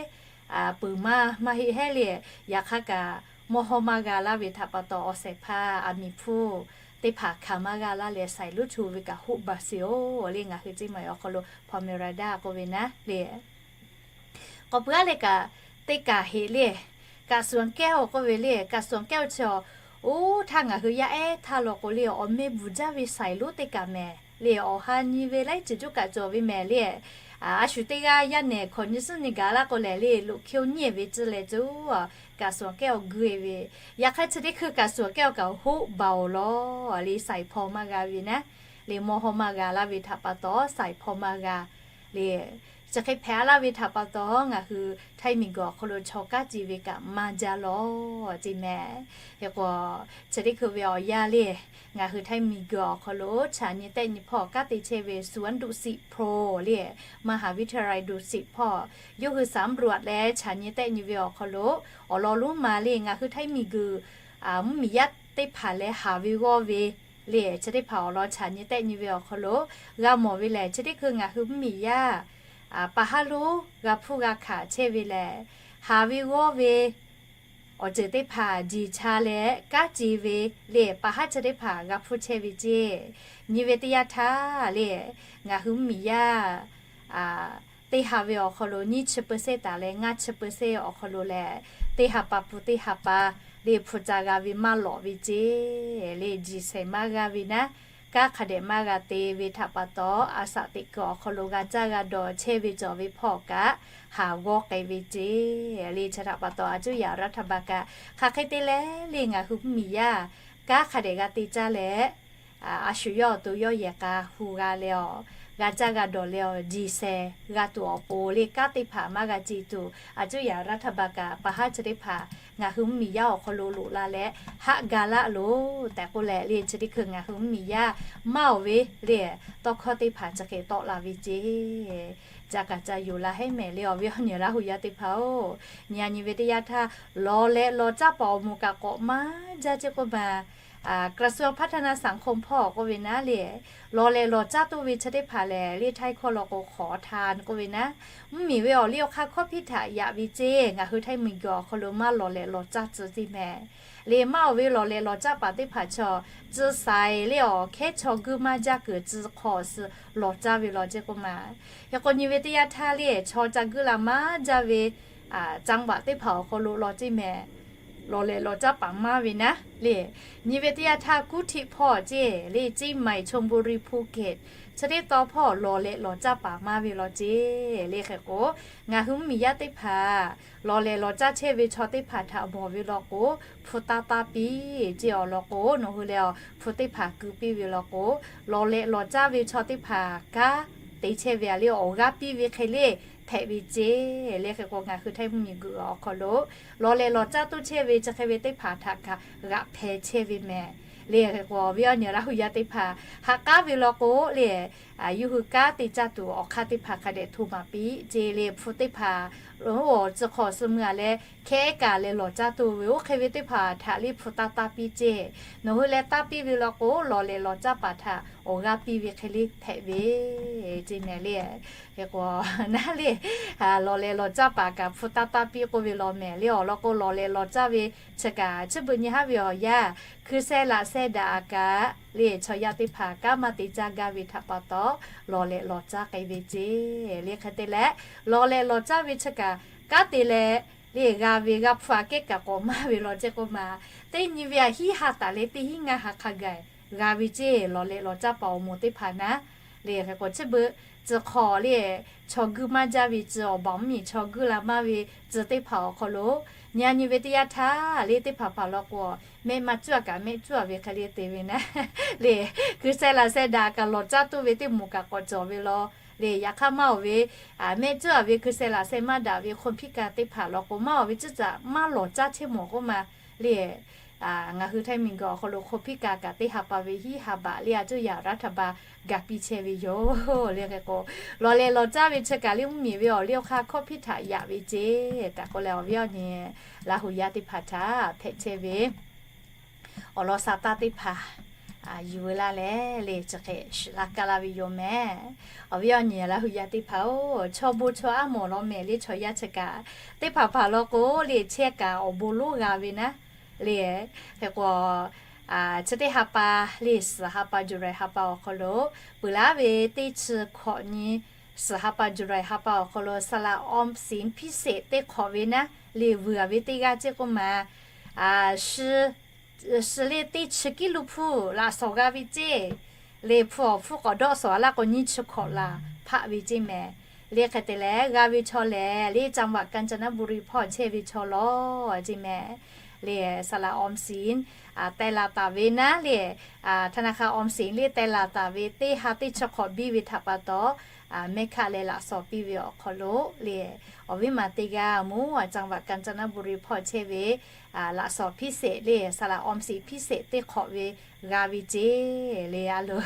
peuˬ maˇ maˇ heˆ hehˉ le. Yaꞈ hk'aˇ kaꞈ mawˇ hawˇ maˇ g'a laˇ ve htaꞈ pa taw awˬ shehˍ hpaˇ a miˬ hpfuhˇ teˇ hpaˍ hkanˍ maˇ g'a laˇ leh saiˍ lonˉ co ve kaꞈ hoˆ baˬ sheˍ-oˬ le. Ngaˬ hui ceˇ maˬ awˬ hk'aw lo hpaw mehˍ raˍ daˇ k'oˆ ve naˉ le. K'awꞈ peuˬ a leh kaꞈ teˇ kaˬ heˆ le, kaꞈ suhˍ kehˉ-oˬ k'oˆ ve le. Kaꞈ suhˍ kehˉ-oˬ chi, oˇ htaˇ ngaˬ hui yaˇ ehˉ htaˇ law k'o le, awˬ meh bvuhˬ jaˇ ve saiˍ lonˉ teˇ kaˬ mehˍ le, awˬ ha nyi ve laiˉ ceuˬ juˇ kaꞈ cawˬ ve mehˍ le. A shu teˇ g'aˇ yaˇ nehˬ hkawꞈ nyi suhˉ nyi gaˬ laˇ k'o lehˬ le, loꞈ hkehˇ-oˬ nyi ve tcuhˇ leh co kaꞈ suhˍ kehˉ-oˬ gu e ve. Yaꞈ hk'aˇ chi teˇ hkui kaꞈ suhˍ kehˉ-oˬ kaꞈ hoˆ baˬ-oˬ law le, saiˍ hpaw maˇ g'a ve naˉ le, mawˇ hawˇ maˇ g'a laˇ ve htaꞈ pa taw saiˍ hpaw maˇ g'a le. Chi hk'e hpehꞈ a laˇ ve htaꞈ pa taw ngaˬ hui Htaiˇ miˬguiˬ awˬ hk'aw lo chaw kanˉ ce ve kaꞈ maˇ jaˇ law ceˇ mehˍ. Hk'e k'o chi teˇ hkui ve awˬ yanˇ le, ngaˬ hui Htaiˇ miˬguiˬ awˬ hk'aw lo chaꞈ nyi tehˆ nyi hpawˇ kanˉ te chehˇ ve สวนดุสิต hpawˇ le, มหาวิทยาลัยดุสิต hpawˇ yawˇ hui สำรวจ leh chaꞈ nyi tehˆ nyi ve awˬ hk'aw lo awˬ lawn lonˉ ma le, ngaˬ hui Htaiˇ miˬguiˬ mvuhˇmiˬ yaˇ teˇ hpaˍ leh haˍ ve g'awˇ ve le, chi teˇ hpaˍ awˬ lawn chaꞈ nyi tehˆ nyi ve awˬ hk'aw lo g'a mawˬ ve lehˬ, chi teˇ hkui ngaˬ hui mvuhˇmiˬ yaˇ pa haˉ lonˉ g'a hpuˇ g'a hkanˍ chehˇ ve lehˬ, haˍ ve g'awˇ ve awˬ ceuˬ teˇ hpaˍ jeˬ cha leh kanˉ ce ve le, pa haˉ chi teˇ hpaˍ g'a hpuˇ chehˇ ve ceˇ. Nyi ve teˇ yanˇ htaˇ le, ngaˬ hui mvuhˇmiˬ yaˇ teˇ ha ve awˬ hk'aw lo nyiˇ chi เปอร์เซ็นต์ taˍ leh ngaˇ chi เปอร์เซ็นต์ awˬ hk'aw lo lehˬ, teˇ ha pa pun teˇ ha pa le hpu ca g'a ve maˇ lawꞈ ve ceˇ le, jeˬ shehˍ maˇ g'a ve naˉ, kanˉ hk'a dehꞈ maˇ g'a te ve htaꞈ pa taw, a shaꞈ teꞈ kuiˬ awˬ hk'aw lo g'a caˇ g'a dawˬ chehˇ ve cawˬ ve hpawˇ kaꞈ haˍ g'awˇ k'ai ve ceˇ le. Chi htaꞈ pa taw a cuˇ yaꞈ รัฐบาล kaꞈ hk'aˬ hk'e te leh le ngaˬ hui mvuhˇmiˬ yaˇ kanˉ hk'a dehꞈ g'a te caˇ leh, a shu yawˇ awˬ to yawˇ yehˬ k'a hu g'a leh awˬ g'a caˇ g'a dawˬ leh awˬ jeˬ sheh g'a tuˬ awˬ pon le, kanˉ teˇ hpaˍ maˇ g'a ce tuˬ, a cuˇ yaˍ รัฐบาล kaꞈ pa haˉ chi teˇ hpaˍ ngaˬ hui mvuhˇmiˬ yaˇ awˬ hk'aw lo loꞈ la leh haˆ ga laˆ loˬ tehꞈ k'oˆ leh le, chi teˇ hkui ngaˬ hui mvuhˇmiˬ yaˇ maˇ awˬ ve le, tawˇ hkawˇ teˇ hpaˍ chi hk'e tawˆ la ve ceˇ. Ca kaꞈ ca yuˬ la heˉ mehˍ le, awˬ viˉ awˬ nyi Laˇ huˍ yaˇ teˇ hpaˍ-oˬ, nyi a nyi ve teˇ yanˇ htaˇ lawˬ leh lawˬ caˇ paˍ awˬ moˍ kaꞈ k'awꞈ maˇ jaˇ ceˇ k'oˆ ma กระทรวงพัฒนาสังคม hpawˇ k'oˆ ve naˉ le, lawˬ leh lawˬ caˇ toˇ ve chi teˇ hpaˍ lehˬ le, htaiˇ hkawˇ law k'o ขอทาน k'oˆ ve naˉ, mvuhˇmiˬ ve awˬ liˇ awˬ hk'aˇ hkawˇ hpiˇ htaꞈ yaꞈ ve ceˇ, ngaˬ hui htaiˇ miˬguiˬ awˬ hk'aw lo maˇ lawˬ leh lawˬ caˇ tcuh ceˇ mehˍ. Le maˇ awˬ ve lawˬ leh lawˬ caˇ paˍ teˇ hpaˍ chaw tcuh shaiˍ le awˬ hkehˉ chaw guiˇ maˇ jaˇ kuiˬ tcuh hk'awꞈ suh lawˬ caˇ ve law ceˇ k'oˆ ma. Hk'e k'o nyi ve teˇ yanˇ htaˇ le, chaw ca guiˇ la maˇ jaˇ ve caˇ baꞈ teˇ hpaˍ awˬ hk'aw lo law ceˇ mehˍ. Lawˬ leh lawˬ caˇ paˍ maˇ ve naˉ le, nyi ve teˇ yanˇ htaˇ กรุงเทพ hpawˇ ceˇ le, เชียงใหม่ ชลบุรี ภูเก็ต chi teˇ taw hpawˇ lawˬ leh lawˬ caˇ paˍ maˇ ve law ceˇ le. Hk'e k'o ngaˬ hui mvuhˇmiˬ yaˇ teˇ hpaˍ lawˬ leh lawˬ caˇ chehˇ ve chaw teˇ hpaˍ htaꞈ mawˬ ve law k'o, hpu taˇ taˇ piˇ ceˇ awˬ lawn k'o, nawˬ hui leh awˬ hpu teˇ hpaˍ keu piˇ ve law k'o, lawˬ leh lawˬ caˇ ve chaw teˇ hpaˍ kanˉ te chehˇ ve a le, awˬ g'aˇ piˇ ve hk'e le hpehꞈ ve ceˇ le. Hk'e k'o ngaˬ hui htaiˇ mvuhˇmiˬ guiˬ awˬ hk'aw lo lawˬ leh lawˬ caˇ toˇ chehˇ ve chi hk'e ve teˇ hpaˍ htaꞈ kaꞈ g'aꞈ hpeh chehˇ ve mehˍ le. Hk'e k'o awˬ viˉ awˬ nyi Laˇ huˍ yaˇ teˇ hpaˍ haꞈ k'aˉ ve law k'o le, yuˇ hui kanˉ te caˇ tuˬ awˬ hk'aˇ teˇ hpaˍ hk'a dehꞈ hto maˍ piˇ ceˇ le. Hpu teˇ hpaˍ oˇ awˬ tcuh hk'awꞈ suh mui a leh hkehˉ kaꞈ leh lawˬ caˇ toˇ ve oˇ hk'e ve teˇ hpaˍ htaꞈ le hpu taˇ taˇ piˇ ceˇ. Nawˬ hui leh taˇ piˇ ve law k'o, lawˬ leh lawˬ caˇ paˍ htaꞈ awˬ g'aˇ piˇ ve hk'e le hpehꞈ ve ceˇ mehˍ le. Hk'e k'o naˉ le, lawˬ leh lawˬ caˇ paˍ kaꞈ hpu taˇ taˇ piˇ k'oˆ ve law mehˍ le. Awˬ lawn k'o lawˬ leh lawˬ caˇ ve chi kaꞈ chi beuꞈ nyi haˉ ve awˬ yanˇ, hkui sheh laꞈ sheh daꞈ a kaꞈ le, chaw yaˇ teˇ hpaˍ kanˉ maˇ te caˇ gaˇ ve htaꞈ pa taw, lawˬ leh lawˬ caˇ k'ai ve ceˇ le. Hk'e te leh, lawˬ leh lawˬ caˇ ve chi kaꞈ kanˉ te leh le g'a ve g'a hpu aꞈ kehˉ kaꞈ k'awꞈ maˇ ve law ceˇ k'oˆ ma. Teˇ nyi ve aꞈ hiˉ ha taˍ leh teˇ hiˉ ngaˇ ha hk'a gaˬ g'a ve ceˇ. Lawˬ leh lawˬ caˇ paˍ awˬ moˍ teˇ hpaˍ naˉ le, hk'e k'o chi beuꞈ tcuh hk'awꞈ le, chaw guiˇ maˇ jaˇ ve tcuh, awˬ baˬ mvuhˇmiˬ chaw guiˇ la maˇ ve tcuh teˇ hpaˍ awˬ hk'aw lo, nyi a nyi ve teˇ yanˇ htaˇ le teˇ hpaˍ hpaˍ law k'o, mehˆ maˇ cuˇ a kaꞈ mehˆ cuˇ a ve hk'e le te ve naˉ le, hkui sheh laꞈ sheh daꞈ kaꞈ lawˬ caˇ toˇ ve teˇ moˍ kaꞈ k'awꞈ cawˬ ve law le. Yaꞈ hk'aˇ maˇ awˬ ve mehˆ cuˇ a ve hkui sheh laꞈ sheh maˇ daꞈ ve hk'oˆ hpiˇ ka teˇ hpaˍ law k'o, maˇ awˬ ve cuˇ caꞈ maˇ lawˬ caˇ chehˇ mawˬ k'oˆ ma le. Ngaˬ hui htaiˇ miˬguiˬ awˬ hk'aw lo hk'oˆ hpiˇ ka kaꞈ teˇ ha pa ve hiˉ ha baꞈ le a cuˇ yaˍ รัฐบาล gaˬ piˇ chehˇ ve yoˬ le. Hk'e k'o, lawˬ leh lawˬ caˇ ve chi kaꞈ le mvuhˇmiˬ ve awˬ liˇ awˬ hk'aˇ hkawˇ hpiˇ htaꞈ yaꞈ ve ceˇ tehꞈ k'oˆ leh, awˬ viˉ awˬ nyi Laˇ huˍ yaˇ teˇ hpaˍ htaꞈ hpehꞈ chehˇ ve awˬ lawn sa taˇ teˇ hpaˍ yuˬ ve laˇ leh le, chi hk'e shiˍ laˇ kaˇ laˇ ve yoˬ mehˍ. Awˬ viˉ awˬ nyi Laˇ huˍ yaˇ teˇ hpaˍ-oˬ, chaw bon chaw aˉ mawˬ law mehˍ le. Chaw yaˇ chi kaꞈ teˇ hpaˍ hpaˍ law k'o le, chehˇ kaꞈ awˬ bon lonˉ g'a ve naˉ le. Hk'e k'o, chi teˇ ha pa le, suhˍ ha pa July ha pa awˬ hk'aw lo peuˬ laˇ ve teˇ chi hkawꞈ nyi, suhˍ ha pa July ha pa awˬ hk'aw lo สลากออมสิน พิเศษ teˇ hk'awꞈ ve naˉ le, vuiˬ a ve teˇ g'aˇ ceˇ k'oˆ ma, shi le teˇ chi kiˉ lo hpu laꞈ shawˍ g'a ve ceˇ. Le hpu awˬ hpfuhˇ k'awꞈ dawˆ shawˍ a laˇ k'o, nyiˇ chi hkawꞈ laˬ hpaˆ ve ceˇ mehˍ. Le hk'e te leh g'a ve chaw lehˬ le, จังหวัดกาญจนบุรี hpawˇ chehˇ ve chaw law ceˇ mehˍ. Le สลากออมสิน teh laˬ taˍ ve naˉ le, ธนาคารออมสิน le teh laˬ taˍ ve teˇ ha teˇ chi hk'awꞈ biˇ ve htaꞈ pa taw, mehˆ hkaˆ leh laꞈ shawˍ piˇ ve awˬ hk'aw lo le, awˬ viˉ ma teˇ g'aˇ mvuhˇ จังหวัดกาญจนบุรี hpawˇ chehˇ ve laꞈ shawˍ พิเศษ le สลากออมสิน พิเศษ teˇ hk'awꞈ ve g'a ve ceˇ. Le a lo,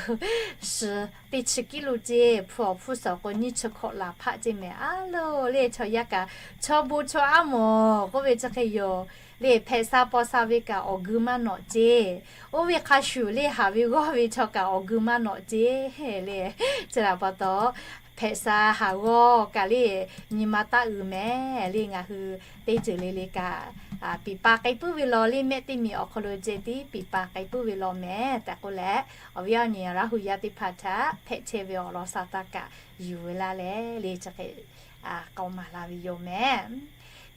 shi teˇ chi kiˉ lo ceˇ, hpu awˬ hpfuhˇ shawˍ k'o, nyiˇ chi hkawꞈ laˬ hpaˆ ceˇ mehˍ. A lo le, chaw yaˇ kaꞈ chaw bon chaw aˉ mawˬ k'oˆ ve chi hk'e yoˬ. Le hpehꞈ sha paw sha ve kaꞈ awˬ gui maˇ nawꞈ ceˇ. Oˇ ve hk'a shuˍ le, haˍ ve g'awˇ ve chaw kaꞈ awˬ gui maˇ nawꞈ ceˇ le. Chi htaꞈ pa taw, hpehꞈ sha haˍ g'awˇ kaꞈ le, nyi ma taˇ uiˍ mehˍ le. Ngaˬ hui teˇ ceuˬ le le kaꞈ, piˍ pa k'ai puiˉ ve law le, mehˆ teˇ miˬ awˬ hk'aw lo ceh tiˉ piˍ pa k'ai puiˉ ve law mehˍ tehꞈ k'oˆ leh, awˬ viˉ awˬ nyi Laˇ huˍ yaˇ teˇ hpaˍ htaꞈ hpehꞈ chehˇ ve awˬ lawn sa taˇ kaꞈ yuˬ ve laˇ leh le, chi hk'e k'awꞈ maˍ la ve yoˬ mehˍ.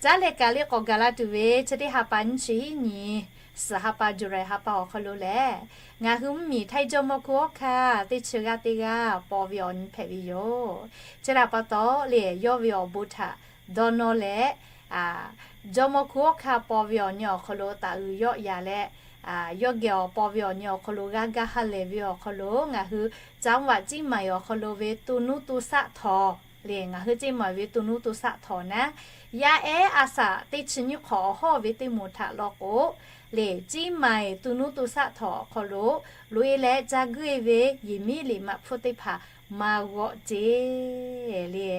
Caˉ leh kaꞈ le k'awꞈ gaˬ la tuˬ ve chi teˇ ha pa nyiˇ chi hiˉ nyi, suhˍ ha pa July ha pa awˬ hk'aw lo lehˬ, ngaˬ hui mvuhˇmiˬ htaiˇ jawˇmawˇ hkuˇ hawˉ hkanˇ teˇ chi g'aˇ teˇ g'aˇ paw ve awˬ nyi hpehꞈ ve yoˬ. Chi htaꞈ pa taw le, yawˇ ve awˬ bon htaꞈ dawˇ nawˇ leh, jawˇmawˇ hkuˇ hawˉ hkanˇ paw ve awˬ nyi awˬ hk'aw lo taˍ uiˍ yawˆ yan leh, Yawˇ geh awˬ paw ve awˬ nyi awˬ hk'aw lo g'aˇ gaˇ ha lehˬ ve awˬ hk'aw lo ngaˬ hui จังหวัดเชียงใหม่ awˬ hk'aw lo ve to nuˇ to shaˆ htawnˍ le, ngaˬ hui เชียงใหม่ ve to nuˇ to shaˆ htawnˍ naˉ, yaˇ ehˉ a shaꞈ teˇ chi nyiˇ hk'awꞈ awˬ hawˉ ve teˇ moˍ htaꞈ law k'o le, เชียงใหม่ to nuˇ to shaˆ htawnˍ awˬ hk'aw lo loꞈ-e leh ca guˇ-e ve yehˬ miˉ liꞈ maꞈ hpfuhˇ teˇ hpaˍ maˇ g'awˆ ceˇ le,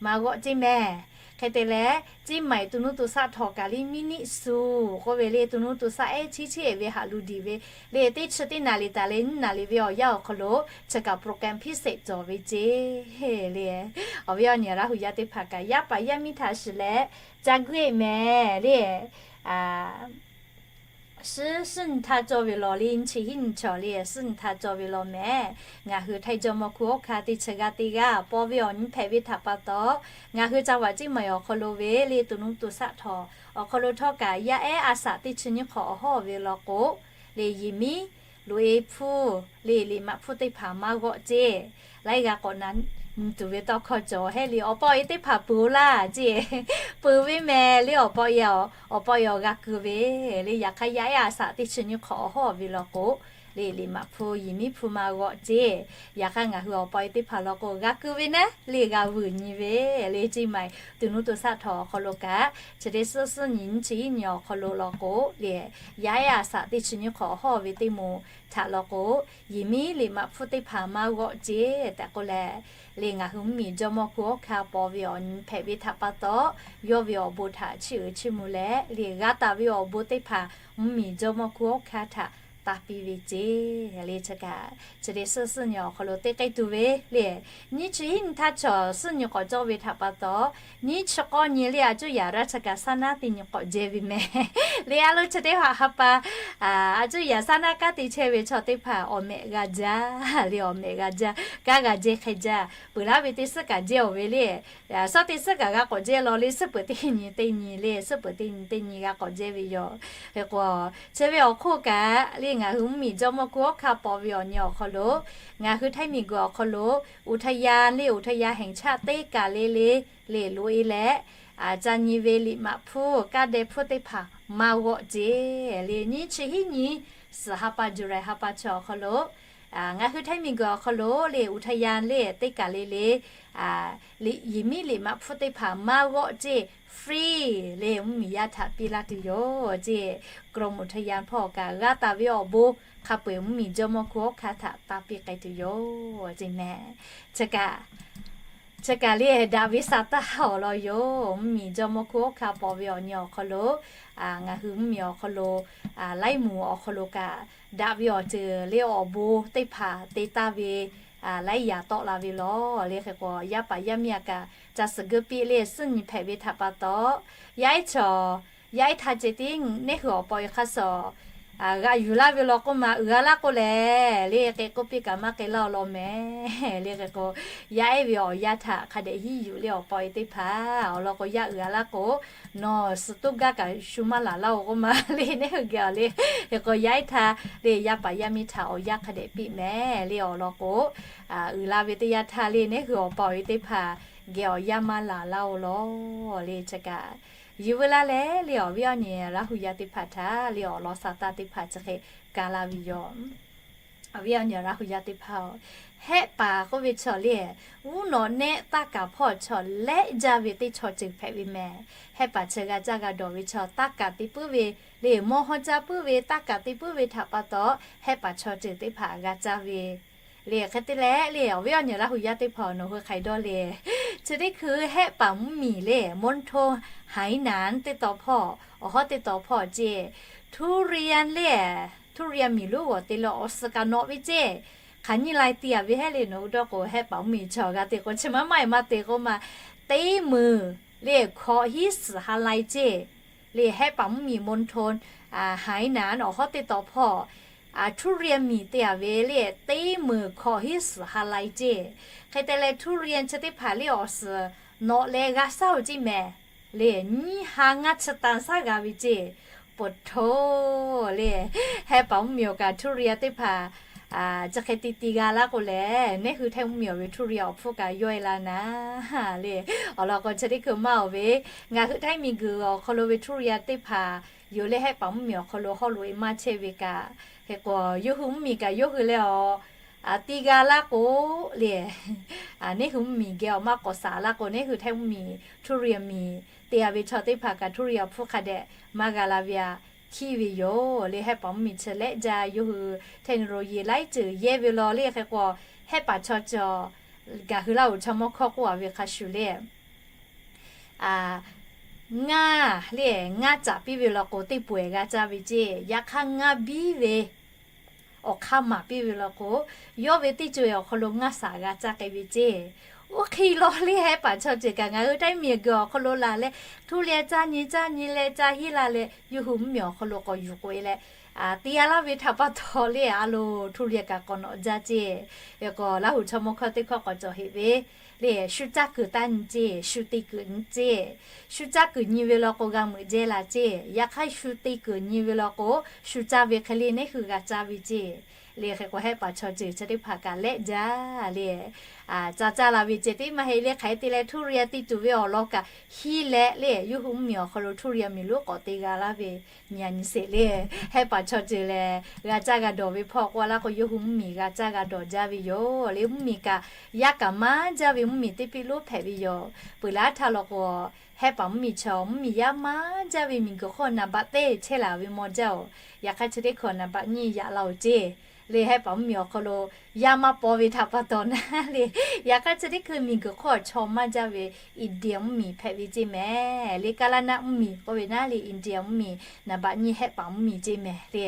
maˇ g'awˆ ceˇ mehˍ. Hk'e te leh, เชียงใหม่ to nuˇ to shaˆ htawnˍ kaꞈ liˇ miˉ niˆ shu k'oˆ ve le, to nuˇ to shaˆ ehˉ chiˉ chiˉ-e ve haꞈ lu diˬ ve le, teˇ chi teˇ naˍ riˍ taˍ leh nyiˇ naˍ riˍ ve awˬ yanˇ awˬ hk'aw lo chi kaꞈ program พิเศษ cawˬ ve ceˇ le. Awˬ viˉ awˬ nyi Laˇ hu yaˇ teˇ hpaˍ kaꞈ yaˇ paˍ yaˇ miˇ htaꞈ shiˍ leh ca guˇ-e mehˍ le. Suhˉ suhˉ nyi htaˇ cawˇ ve law le, nyi chi hiˉ nyi chaw le, suhˉ nyi htaˇ cawˇ ve law mehˍ. Ngaˬ hui Htaiˇ jawˇ mawˇ hkuˇ awˉ hkanˇ teˇ chi g'aˇ teˇ g'aˇ paw ve awˬ nyi hpehꞈ ve htaꞈ pa taw, ngaˬ hui จังหวัดเชียงใหม่ awˬ hk'aw lo ve le to nuˇ to shaˆ htawnˍ awˬ hk'aw lo htawˇ kaꞈ yaˇ ehˉ a shaꞈ teˇ chi nyiˇ hk'awꞈ awˬ hawˉ ve law k'o le, yehˬ miˉ loꞈ-e hpfuhˇ le, liꞈ maꞈ hpfuhˇ teˇ hpaˍ maˇ g'awˆ ceˇ. Laiˉ g'a k'awꞈ na nyi tuˬ ve tawˇ hkawˇ cawˬ hehˉ le, awˬ paw e teˇ hpaˍ peuˬ-oˬ laˇ ceˇ. Peuˬ ve mehˍ le, awˬ paw e, awˬ paw e awˬ g'a keu ve le. Yaꞈ hk'aˇ yaˇ ehˉ a shaꞈ teˇ chi nyiˇ hk'awꞈ awˬ hawˉ ve law k'o le, liꞈ maꞈ hpfuhˇ yehˬ miˉ hpfuhˇ maˇ g'awˆ ceˇ. Yaꞈ hk'aˇ ngaˬ hui awˬ paw e teˇ hpaˍ law k'o g'a keu ve naˉ le, g'a vuiˬ nyi ve le. เชียงใหม่ to nuˇ to shaˆ htawnˍ awˬ hk'aw lo kaꞈ chi teˇ suhˉ suhˉ nyi nyi chi hiˉ nyi awˬ hk'aw lo law k'o le, yaˇ ehˉ a shaꞈ teˇ chi nyiˇ hk'awꞈ awˬ hawˉ ve teˇ moˍ htaꞈ law k'o, yehˬ miˉ liꞈ maꞈ hpfuhˇ teˇ hpaˍ maˇ g'awˆ ceˇ tehꞈ k'oˆ leh le, ngaˬ hui mvuhˇmiˬ jawˇ mawˇ hkuˇ awˉ hkanˇ paw ve awˬ nyi hpehꞈ ve htaꞈ pa taw, yawˇ ve awˬ bon htaꞈ chiˇ uiˍ chiˇ mvuh leh le, g'a taˍ ve awˬ bon teˇ hpaˍ mvuhˇmiˬ jawˇ mawˇ hkuˇ awˉ hkanˇ htaꞈ taˇ piˇ ve ceˇ le. Chi kaꞈ chi teˇ suhˉ suhˉ nyi awˬ hk'aw lo teˇ k'ai tuˬ ve le. Nyiˇ chi hiˉ nyi htaˇ chaw suhˉ nyi k'awꞈ cawˇ ve htaꞈ pa taw, nyiˇ chi k'awˇ nyi le a cuˇ yaˍ raˇ chi kaꞈ saˉ naˉ teˇ nyi k'awꞈ jehˇ ve mehˍ le. A lo chi teˇ hpaˍ ha pa, a cuˇ yaˍ saˉ naˉ kanˉ te chehˇ ve chaw teˇ hpaˍ awˬ mehꞈ g'a jaˇ le, awˬ mehꞈ g'a jaˇ, kanˉ g'a jehˇ hk'e jaˇ. Peuˬ laˇ ve teˇ suhˉ kaꞈ jehˇ-oˬ ve le. Suhˉ teˇ suhˉ kaꞈ g'a k'awꞈ jehˇ law le, suhˉ peuˬ teˇ nyi teˇ nyi le, suhˉ peuˬ teˇ nyi teˇ nyi g'a k'awꞈ jehˇ ve yoˬ. Hk'e k'o, chi ve awˬ hk'oˆ kaꞈ le, ngaˬ hui mvuhˇmiˬ jawˇ mawˇ hkuˇ awˉ hkanˇ paw ve awˬ nyi awˬ hk'aw lo, ngaˬ hui Htaiˇ miˬguiˬ awˬ hk'aw lo อุทยาน le, อุทยานแห่งชาติ teˇ kaˬ le le le loꞈ-e leh ca nyi ve liꞈ maꞈ hpfuhˇ, kaˇ deh hpfuhˇ teˇ hpaˍ maˇ g'awˆ ceˇ le. Nyiˇ chi hiˉ nyi suhˍ ha pa July ha pa chi awˬ hk'aw lo ngaˬ hui Htaiˇ miˬguiˬ awˬ hk'aw lo le อุทยาน le teˇ kaˬ le le, yehˬ miˉ liꞈ maꞈ hpfuhˇ teˇ hpaˍ maˇ g'awˆ ceˇ, free le mvuhˇmiˬ yaˇ htaꞈ piˇ laˇ tuˬ yoˬ ceˇ. กรมอุทยาน hpawˇ kaꞈ g'a taˍ ve awˬ bon hk'a peu-eˬ mvuhˇmiˬ jawˇ mawˇ hkuˇ awˉ hkanˇ htaꞈ taˇ piˇ k'ai tuˬ yoˬ ceˇ mehˍ. Chi kaꞈ, chi kaꞈ le daꞈ ve sa taˇ awˬ lawn yoˬ. Mvuhˇmiˬ jawˇ mawˇ hkuˇ awˉ hkanˇ paw ve awˬ nyi awˬ hk'aw lo, ngaˬ hui mvuhˇmiˬ awˬ hk'aw lo, laiˉ moˍ awˬ hk'aw lo kaꞈ daꞈ ve awˬ ceuˬ le awˬ bon teˇ hpaˍ te taˇ ve laiˉ yaꞈ tawˆ la ve lawˬ le. Hk'e k'o, yaˇ paˍ yaˇ miˇ a kaꞈ ca suhˍ geuˆ piˇ le, suhˉ nyi hpehꞈ ve htaꞈ pa taw, yaˇ ehˉ chaw, yaˇ ehˉ htaˇ ceh tiˉ nehˉ hui awˬ paw e hk'aˇ suh g'aꞈ yuˬ laˇ ve law k'oˆ ma, uiˍ a laˇ k'oˆ lehˬ le, k'e k'oˆ piˇ kaꞈ maˇ k'e laˇ-oˬ law mehˍ le. Hk'e k'o, yaˇ ehˉ ve awˬ yanˇ htaꞈ hk'a dehꞈ hiˉ yuˬ le awˬ paw e teˇ hpaˍ awˬ lawn k'o, yaˇ uiˍ a laˇ k'o, nawˬ suhˍ toˇ gaˇ kaꞈ shu maˇ laˬ laˇ-oˬ k'oˆ ma le, nehˉ hui geh awˬ le. Hk'e k'o, yaˇ ehˉ htaˇ le yaˇ paˍ yaˇ miˇ htaꞈ awˬ yanˇ hk'a dehꞈ piˇ mehˍ le awˬ lawn k'o, uiˍ la ve teˇ yanˇ htaˇ le nehˉ hui awˬ paw e teˇ hpaˍ geh awˬ yanˇ maˇ laˬ laˇ-oˬ law le. Chi kaꞈ, yuˬ veu laˇ leh le awˬ viˉ awˬ nyi Laˇ hu yaˇ teˇ hpaˍ htaꞈ le awˬ lawn sa taˇ teˇ hpaˍ chi hk'e ka laˇ ve yoˬ. Awˬ viˉ awˬ nyi Laˇ hu yaˇ teˇ hpaˍ-oˬ, Hehˆ paˍ k'oˆ ve chaw le, uˉ nawꞈ nehˆ taˇ kaˍ hpawˇ chaw lehˆ jaˇ ve teˇ chaw ceuˬ hpehꞈ ve mehˍ. Hehˆ paˍ chi g'a caˇ g'a dawˬ ve chaw taˇ kaˍ te puiˉ ve le, mawˇ hawˇ caˇ puiˉ ve, taˇ kaˍ te puiˉ ve htaꞈ pa taw, Hehˆ paˍ chaw ceuˬ teˇ hpaˍ g'a caˇ ve le. Hk'e te leh le awˬ viˉ awˬ nyi Laˇ hu yaˇ teˇ hpaˍ-oˬ, nawˬ hui hk'aˬ hk'e dawˇ le. Chi teˇ hkui Hehˆ paˍ mvuhˇmiˬ le, มณฑลไหหลำ teˇ taw hpawˇ, awˬ hawˉ teˇ taw hpawˇ ceˇ, ทุเรียน le, ทุเรียน miˬ lonˉ g'awˬ te leh awˬ suhˍ kaꞈ nawꞈ ve ceˇ. Hk'aˬ nyiˇ lai te-a ve hehˉ le, nawˬ hui dawˇ k'o Hehˆ paˍ mvuhˇmiˬ chaw g'a te k'o, chi maˇ maˇ e maˇ te k'oˆ ma, teˇ meunˍ le hkawꞈ hiˉ suhˍ ha lai ceˇ. Le Hehˆ paˍ mvuhˇmiˬ มณฑลไหหลำ awˬ hawˉ teˇ taw hpawˇ, ทุเรียน miˬ te-a ve le teˇ meunˍ hkawꞈ hiˉ suhˍ ha lai ceˇ. Hk'e te leh ทุเรียน chi teˇ hpaˍ le awˬ suhˍ nawꞈ leh g'a shaˉ-oˬ ceˇ mehˍ. Le nyiˇ ha ngaˇ chi tan shaˉ g'a ve ceˇ. Poˬ htoˇ le, Hehˆ paˍ mvuhˇmiˬ awˬ kaꞈ ทุเรียน teˇ hpaˍ chi hk'e te te g'a laˇ k'o lehˬ, nehˉ hui Htaiˇ mvuhˇmiˬ awˬ ve ทุเรียน awˬ hpfuhˇ kaꞈ yawˇ e la naˍ le. Awˬ lawn k'o, chi teˇ hkui maˇ-oˬ ve, ngaˬ hui Htaiˇ miˬguiˬ awˬ hk'aw lo ve ทุเรียน teˇ hpaˍ yoˬ le. Hehˆ paˍ mvuhˇmiˬ awˬ hk'aw lo hawˉ lo e maˇ chehˇ ve kaꞈ, hk'e k'o yawˇ hui mvuhˇmiˬ kaꞈ yawˇ hui leh awˬ ti g'a laˇ k'o le, neˇ hui mvuhˇmiˬ geh awˬ maˇ k'awꞈ saˍ laˇ k'o, neˇ hui Htaiˇ mvuhˇmiˬ ทุเรียน miˬ te a ve chaw teˇ hpaˍ kaꞈ ทุเรียน awˬ hpfuhˇ hk'a dehꞈ maˇ g'a la ve aꞈ hkiˉ ve yoˬ le. Hehˆ paˍ mvuhˇmiˬ chi lehˆ jaˇ, yawˇ hui เทคโนโลยี laiˉ ceuˬ yehˇ ve law le. Hk'e k'o hehˆ paˍ chaw ceuˬ ngaˬ hui Laˇ huˍ chaw mawˇ hkawˇ k'oˆ a ve hk'a shuˍ le, ngaˇ le, ngaˇ caꞈ piˇ ve law k'o teˇ pawehˇ g'a caˇ ve ceˇ. Yaꞈ hk'aˇ ngaˇ biˇ ve awˬ hk'aˇ maˍ piˇ ve law k'o, yawˇ ve teˇ co e awˬ hk'aw lo ngaˇ saˍ g'a caˇ k'ai ve ceˇ. Oˇ hk'e law le, hehˆ paˍ chaw ceuˬ kaꞈ ngaˬ hui Htaiˇ miˬ guiˬ awˬ hk'aw lo laˬ leh ทุเรียน caˇ nyi caˇ nyi leh caˇ hiˉ la leh yawˇ hui mvuhˇmiˬ awˬ hk'aw lo k'awꞈ yuˬ k'oꞈ e leh, te a laˇ ve htaꞈ pa taw le, a lo ทุเรียน kaꞈ k'awꞈ nawꞈ jaˇ ceˇ. K'o Laˇ huˍ chaw mawˇ hkawˇ teˇ hkawˇ k'awꞈ cawˬ heꞈ ve le, shu caˇ kuiˬ taˇ nyi ceˇ, shu te kuiˬ nyi ceˇ. Shu caˇ kuiˬ nyi ve law k'o g'a meuꞈ jehˇ la ceˇ. Yaꞈ hk'aˇ shu te kuiˬ nyi ve law k'o, shu caˇ ve hk'e le neˇ hui g'a caˇ ve ceˇ. Le hk'e k'o hehˆ paˍ chaw ceuˬ chi teˇ hpaˍ kaꞈ lehˆ jaˇ le, caˇ caˇ la ve ceh tiˉ maˇ heˆ le. Hk'aˬ hk'e te leh ทุเรียน te tuˬ ve awˬ lawn kaꞈ hiˉ leh le, yawˇ hui mvuhˇmiˬ awˬ hk'aw lo ทุเรียน miˬ lonˉ k'awꞈ te g'a laˇ ve nyi a nyi sheˍ le. Hehˆ paˍ chaw ceuˬ lehˬ g'a caˇ g'a dawˬ ve hpawˇ k'oˆ laˇ k'o, yawˇ hui mvuhˇmiˬ g'a caˇ g'a dawˬ jaˇ ve yoˬ le. Mvuhˇmiˬ kaꞈ yaˇ kaꞈ maˇ jaˇ ve mvuhˇmiˬ teˇ piˇ lonˉ hpehꞈ ve yoˬ. Peuˬ laˇ htaˇ law k'o, hehˆ paˍ mvuhˇmiˬ chaw mvuhˇmiˬ yaˇ maˇ jaˇ ve miˬguiˬ hk'oˆ naˍ baꞈ teˇ chehˇ laˬ ve maw jaˇ oˬ. Yaꞈ hk'aˇ chi teˇ hkui naˍ baꞈ nyiˇ yaꞈ la oˬ ceˇ. Le hehˆ paˍ mvuhˇmiˬ awˬ hk'aw lo yaˇ maˇ paw ve htaꞈ pa taw naˉ le, yaꞈ hk'aˇ chi teˇ hkui miˬguiˬ hk'oˆ chaw maˇ jaˇ ve India mvuhˇmiˬ hpehꞈ ve ceˇ mehˍ. Le Kaˇlaˇ naˆ mvuhˇmiˬ k'oˆ ve naˉ le, India mvuhˇmiˬ naˍ baꞈ nyiˇ hehˆ paˍ mvuhˇmiˬ ceˇ mehˍ le.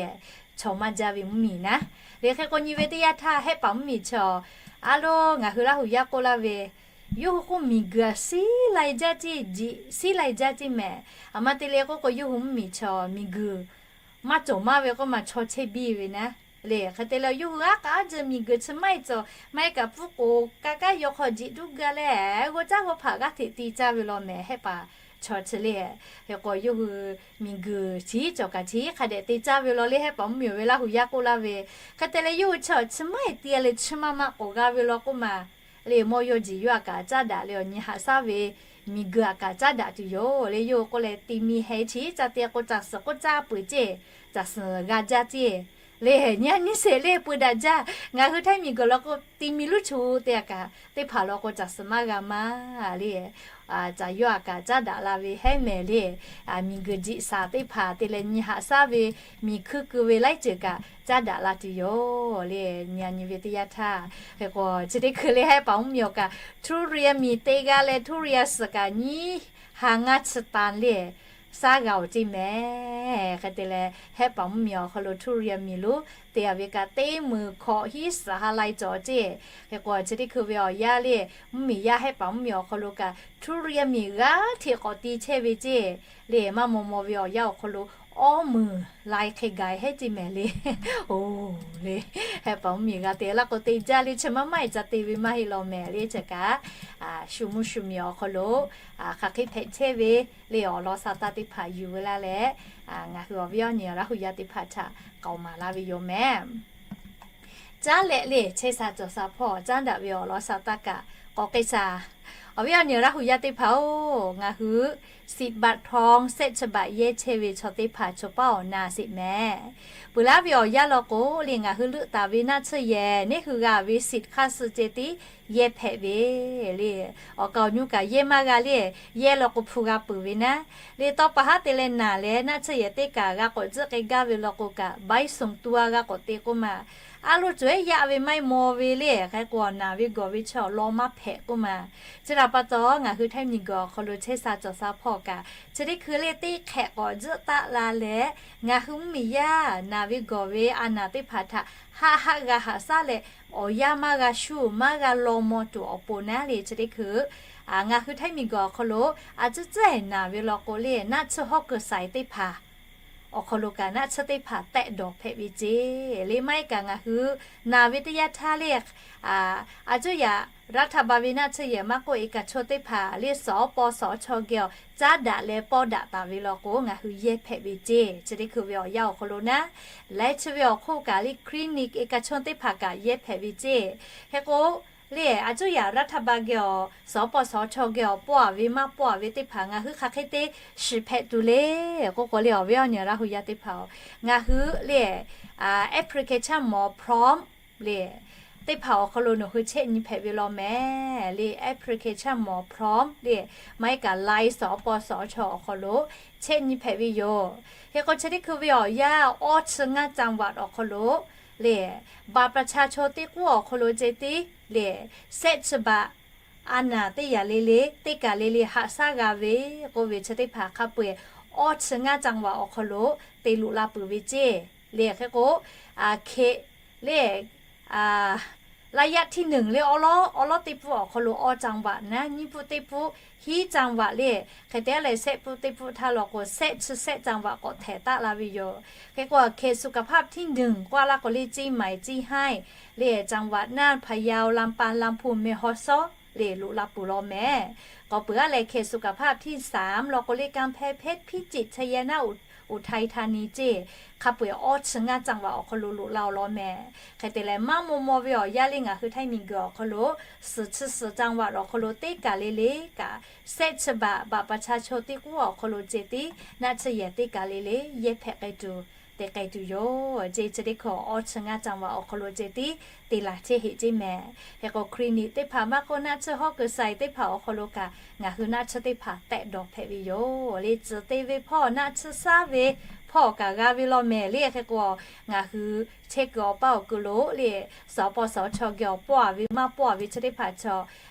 Chaw maˇ jaˇ ve mvuhˇmiˬ naˉ. Le hk'e k'o nyi ve teˇ yanˇ htaˇ hehˆ paˍ mvuhˇmiˬ chaw, a lo ngaˬ hui Laˇ huˍ yaˇ k'oˆ laˇ ve, yawˇ hui k'oˆ miˬguiˬ a siˉ lai jaˇ ceˇ, jiꞈ siˉ lai jaˇ ceˇ mehˍ. A ma te le k'oˆ k'o yawˇ hui mvuhˇmiˬ chaw miˬguiˬ maˇ cawˬ maˇ ve k'oˆ ma chaw chehˇ biˇ ve naˉ. Le hk'e te leh yawˇ hui aˉ k'aˉ jeh miˬguiˬ chi maˇ heˆ cawˬ maˇ heˆ kaꞈ pfuhˇ k'oˍ ka kaˉ yaw hk'aw jiꞈ duˇ gaˇ leh, g'aw caˇ g'aw hpaꞈ g'aˇ hteꞈ te caˇ ve law mehˍ hehˆ paˍ chaw chi le. Hk'e k'o yawˇ hui miˬguiˬ chi cawˬ kaꞈ chi hk'a dehꞈ te caˇ ve law le, hehˆ paˍ mvuhˇmiˬ ve Laˇ huˍ yaˇ k'oˆ laˇ ve. Hk'e te leh yawˇ hui chaw chi maˇ heˆ te leh chi ma ma k'awꞈ g'a ve law k'oˆ ma le, mawˇ yawˇ jeˬ yawˇ aꞈ kaꞈ caˉ daꞈ leh awˬ nyi haꞈ shaˉ ve miˬguiˬ aꞈ kaꞈ caˉ daꞈ tuˬ yoˬ le. Yawˇ hui k'oˆ leh ti mi heh chi ca te k'o caˬ suhˍ k'oˆ caˇ peuˬ ceˇ, caˬ suhˍ g'a jaˇ ceˇ. Le nyi a nyi sheˍ le peu daꞈ jaˇ. Ngaˬ hui Htaiˇ miˬguiˬ law k'o ti mi luˉ cho te a kaꞈ teˇ hpaˍ law k'o caˬ suhˍ maˇ g'a maˇ le. Caˬ yawˇ aꞈ kaꞈ caˉ daꞈ la ve hehˉ mehˍ le. Miˬguiˬ jiꞈ shaˍ teˇ hpaˍ te leh nyi haꞈ shaˉ ve miˬ hkuiˇ keu ve laiˉ ceuˬ kaꞈ caˉ daꞈ la tuˬ yoˬ le. Nyi a nyi ve teˇ yanˇ htaˇ, hk'e k'o chi teˇ hkui le hehˆ paˍ mvuhˇmiˬ awˬ kaꞈ ทุเรียน miˬ te g'a leh ทุเรียน suhˍ kaꞈ nyiˇ ha ngaˇ chi tan le shaˉ g'a oˬ ceˇ mehˍ. Hk'e te leh hehˆ paˍ mvuhˇmiˬ awˬ hk'aw lo ทุเรียน miˬ lonˉ te a ve kaꞈ teˇ meunˍ hkawꞈ hiˉ suhˍ ha lai cawˬ ceˇ. Hk'e k'o chi teˇ hkui ve awˬ yaˇ le, mvuhˇmiˬ yaˇ hehˆ paˍ mvuhˇmiˬ awˬ hk'aw lo kaꞈ ทุเรียน miˬ g'aˇ hteꞈ k'awꞈ te chehˇ ve ceˇ. Le maˇ maw maw ve awˬ yaˇ awˬ hk'aw lo awˇ meunˍ lai hk'e gaˬ hehˉ ceˇ mehˍ le. Oˬ le, hehˆ paˍ mvuhˇmiˬ g'a te laˇ k'o te jaˇ le, chi maˇ maˇ e ca te ve maˇ heˆ law mehˍ le. Chi kaꞈ shu mvuhˇ shu miˬ awˬ hk'aw lo hk'aˬ hk'e hpehꞈ chehˇ ve le awˬ lawn sha taˇ teˇ hpaˍ yuˬ ve laˇ leh, ngaˬ hui awˬ viˉ awˬ nyi Laˇ huˍ yaˇ teˇ hpaˍ htaꞈ k'aoˍ maˍ laˇ ve yoˬ mehˍ. Caˉ leh le chehˇ sha cawˬ sha hpawˇ caˉ daꞈ ve awˬ lawn sha taˇ kaꞈ k'awꞈ k'ai sha. Awˬ viˉ awˬ nyi Laˇ huˍ yaˇ teˇ hpaˍ-oˬ, ngaˬ hui สิบ baꞈ htaw sehˆ chi baꞈ yehˇ chehˇ ve chaw teˇ hpaˍ chaw paˉ awˬ na sheˍ mehˍ. Peuˬ laˇ ve awˬ yaˇ law k'o le ngaˬ hui leuˆ taˍ ve naˆ tsuhˇ yehˬ neˇ hui g'a ve สิบ hk'aˇ suh ceh tiˉ yehˇ hpehꞈ ve le. Awˬ kaˍ awˬ nyu kaꞈ yehˇ maˇ g'a le, yehˇ law k'o hpu g'a peuˬ ve naˉ. Le tawˇ pa haˉ te leh naˬ leh naˆ tsuhˇ yehˬ teˇ kaꞈ g'a k'awꞈ tcuhˆ k'ai gaˇ ve law k'o kaꞈ ใบส่งตัว g'a k'awꞈ te k'oˆ ma. A lo cawˬ ehˉ yaꞈ ve maˇ heˆ maw ve le, hk'e k'o naˬ ve gawˬ ve chaw law maˇ hpehꞈ k'oˆ ma. Chi htaꞈ pa taw ngaˬ hui Htaiˇ miˬguiˬ awˬ hk'aw lo chehˇ sha cawˬ sha hpawˇ kaꞈ chi teˇ hkui le teˇ hk'ehꞈ k'awꞈ tzuhˆ taˆ la leh, ngaˬ hui mvuhˇmiˬ yaˇ naˬ ve gawˬ ve a naˬ teˇ hpaˍ htaꞈ haˆ haˆ g'a haꞈ shaˉ leh, awˬ yanˇ maˇ g'a shuˇ maˇ g'a law maw tuˬ awˬ pon naˉ le chi teˇ hkui ngaˬ hui Htaiˇ miˬguiˬ awˬ hk'aw lo a tcuhˉ tcuhˉ eˬ naˬ ve law k'o le naˆ tsuhˇ hawˉ keu saiˍ teˇ hpaˍ awˬ hk'aw lo kaꞈ naˆ tsuhˇ teˇ hpaˍ tehˆ dawˬ hpehꞈ ve ceˇ. Le maˇ heˆ kaꞈ ngaˬ hui naˬ ve teˇ yanˇ htaˇ le, a cuˇ yaꞈ รัฐบาล ve naˆ tsuhˇ yehˬ maˇ k'oˆ eˬ kaꞈ chaw teˇ hpaˍ le suhˍ awˉ paw suhˍ awˉ chaw geh awˬ caˉ daꞈ leh pawˇ daꞈ taˍ ve law k'o ngaˬ hui yehˇ hpehꞈ ve ceˇ. Chi teˇ hkui ve awˬ yanˇ awˬ hk'aw lo naˉ, laiˉ chi ve awˬ hk'oˆ kaꞈ le คลินิก eˬ kaꞈ chaw teˇ hpaˍ kaꞈ yehˇ hpehꞈ ve ceˇ. Hk'e k'o le, a cuˇ yaꞈ รัฐบาล geh awˬ, สปสช. geh awˬ pawˆ-a ve maˇ pawˆ-a ve teˇ hpaˍ ngaˬ hui hk'aˬ hk'e te shiˍ hpehꞈ tuˬ le k'oˆ k'o le, awˬ viˉ awˬ nyi Laˇ hu yaˇ teˇ hpaˍ-oˬ, ngaˬ hui le, application mawˬ form le, teˇ hpaˍ awˬ hk'aw lo nawˬ hui chehˇ nyi hpehꞈ ve law mehˍ le. Application mawˬ form le, maˇ heˆ kaꞈ Line สปสช. awˬ hk'aw lo chehˇ nyi hpehꞈ ve yoˬ. Hk'e k'o chi teˇ hkui ve awˬ yanˇ awˇ chi ngaˇ จังหวัด awˬ hk'aw lo le, บัตรประชาชน teˇ k'uˉ awˬ hk'aw lo ceh tiˉ le, sehˆ chi baꞈ a naˍ teˇ yaꞈ le le, teˇ kaˬ le le haꞈ shaˉ g'a ve k'oˆ ve chi teˇ hpaˍ hk'a peu-eˬ awˇ chi ngaˇ จังหวัด awˬ hk'aw lo te loꞈ la peuˬ ve ceˇ le. Hk'e k'o, hkeꞈ le, ระยะที่หนึ่ง le, awˉ lawˉ awˉ lawˉ teˇ pfuhˇ awˬ hk'aw lo awˇ จังหวัด naˉ, nyiˇ pfuhˇ teˇ pfuhˇ hiˉ จังหวัด le. Hk'e te leh sehˆ pfuhˇ teˇ pfuhˇ htaˇ law k'o, sehˆ chi sehˆ จังหวัด k'awꞈ htehˍ taˆ la ve yoˬ. Hk'e k'o, hkeꞈ สุขภาพที่หนึ่ง k'oˆ laˇ k'o le, เชียงใหม่ Ciˇ haiˇ le, จังหวัดน่าน Payao, Lampan, Lamphun, แม่ฮ่องสอน le, loꞈ la peuˬ law mehˍ. K'awꞈ peuˬ-a leh, hkeꞈ สุขภาพที่สาม law k'o le, กำแพงเพชร พิจิตร ชัยนาท อุทัยธานี ceˇ, hk'a peu-eˬ awˇ chi ngaˇ จังหวัด awˬ hk'aw lo loꞈ la-oˬ law mehˍ. Hk'e te leh, maˇ maw maw ve awˬ yanˇ le ngaˬ hui Htaiˇ miˬguiˬ awˬ hk'aw lo suhˍ chi suhˍ จังหวัด awˬ hk'aw lo teˇ kaˬ le le kaꞈ sehˆ chi baꞈ บัตรประชาชน teˇ k'uˉ awˬ hk'aw lo ceh tiˉ naˆ chi yehˬ teˇ kaˬ le le yehˇ hpehꞈ k'ai tuˬ te k'ai tuˬ yoˬ ceˇ. Chi teˇ hkui awˇ chi ngaˇ จังหวัด awˬ hk'aw lo ceh tiˉ te laˬ chehˇ heˆ ceˇ mehˍ. Hk'e k'o, คลินิก teˇ hpaˍ maˇ k'oˆ, naˆ chi hawˉ keu sai teˇ hpaˍ awˬ hk'aw lo kaꞈ ngaˬ hui naˆ chi teˇ hpaˍ tehˆ dawˬ hpehꞈ ve yoˬ le. Tcuhˍ te ve hpawˇ, naˆ chi shaˉ ve hpawˇ kaꞈ g'a ve law mehˍ le. Hk'e k'o, ngaˬ hui chehˇ kuiˬ awˬ paˇ awˬ kuiˬ lo le, สปสช. geh awˬ pawˆ-a ve maˇ pawˆ-a ve chi teˇ hpaˍ chaw,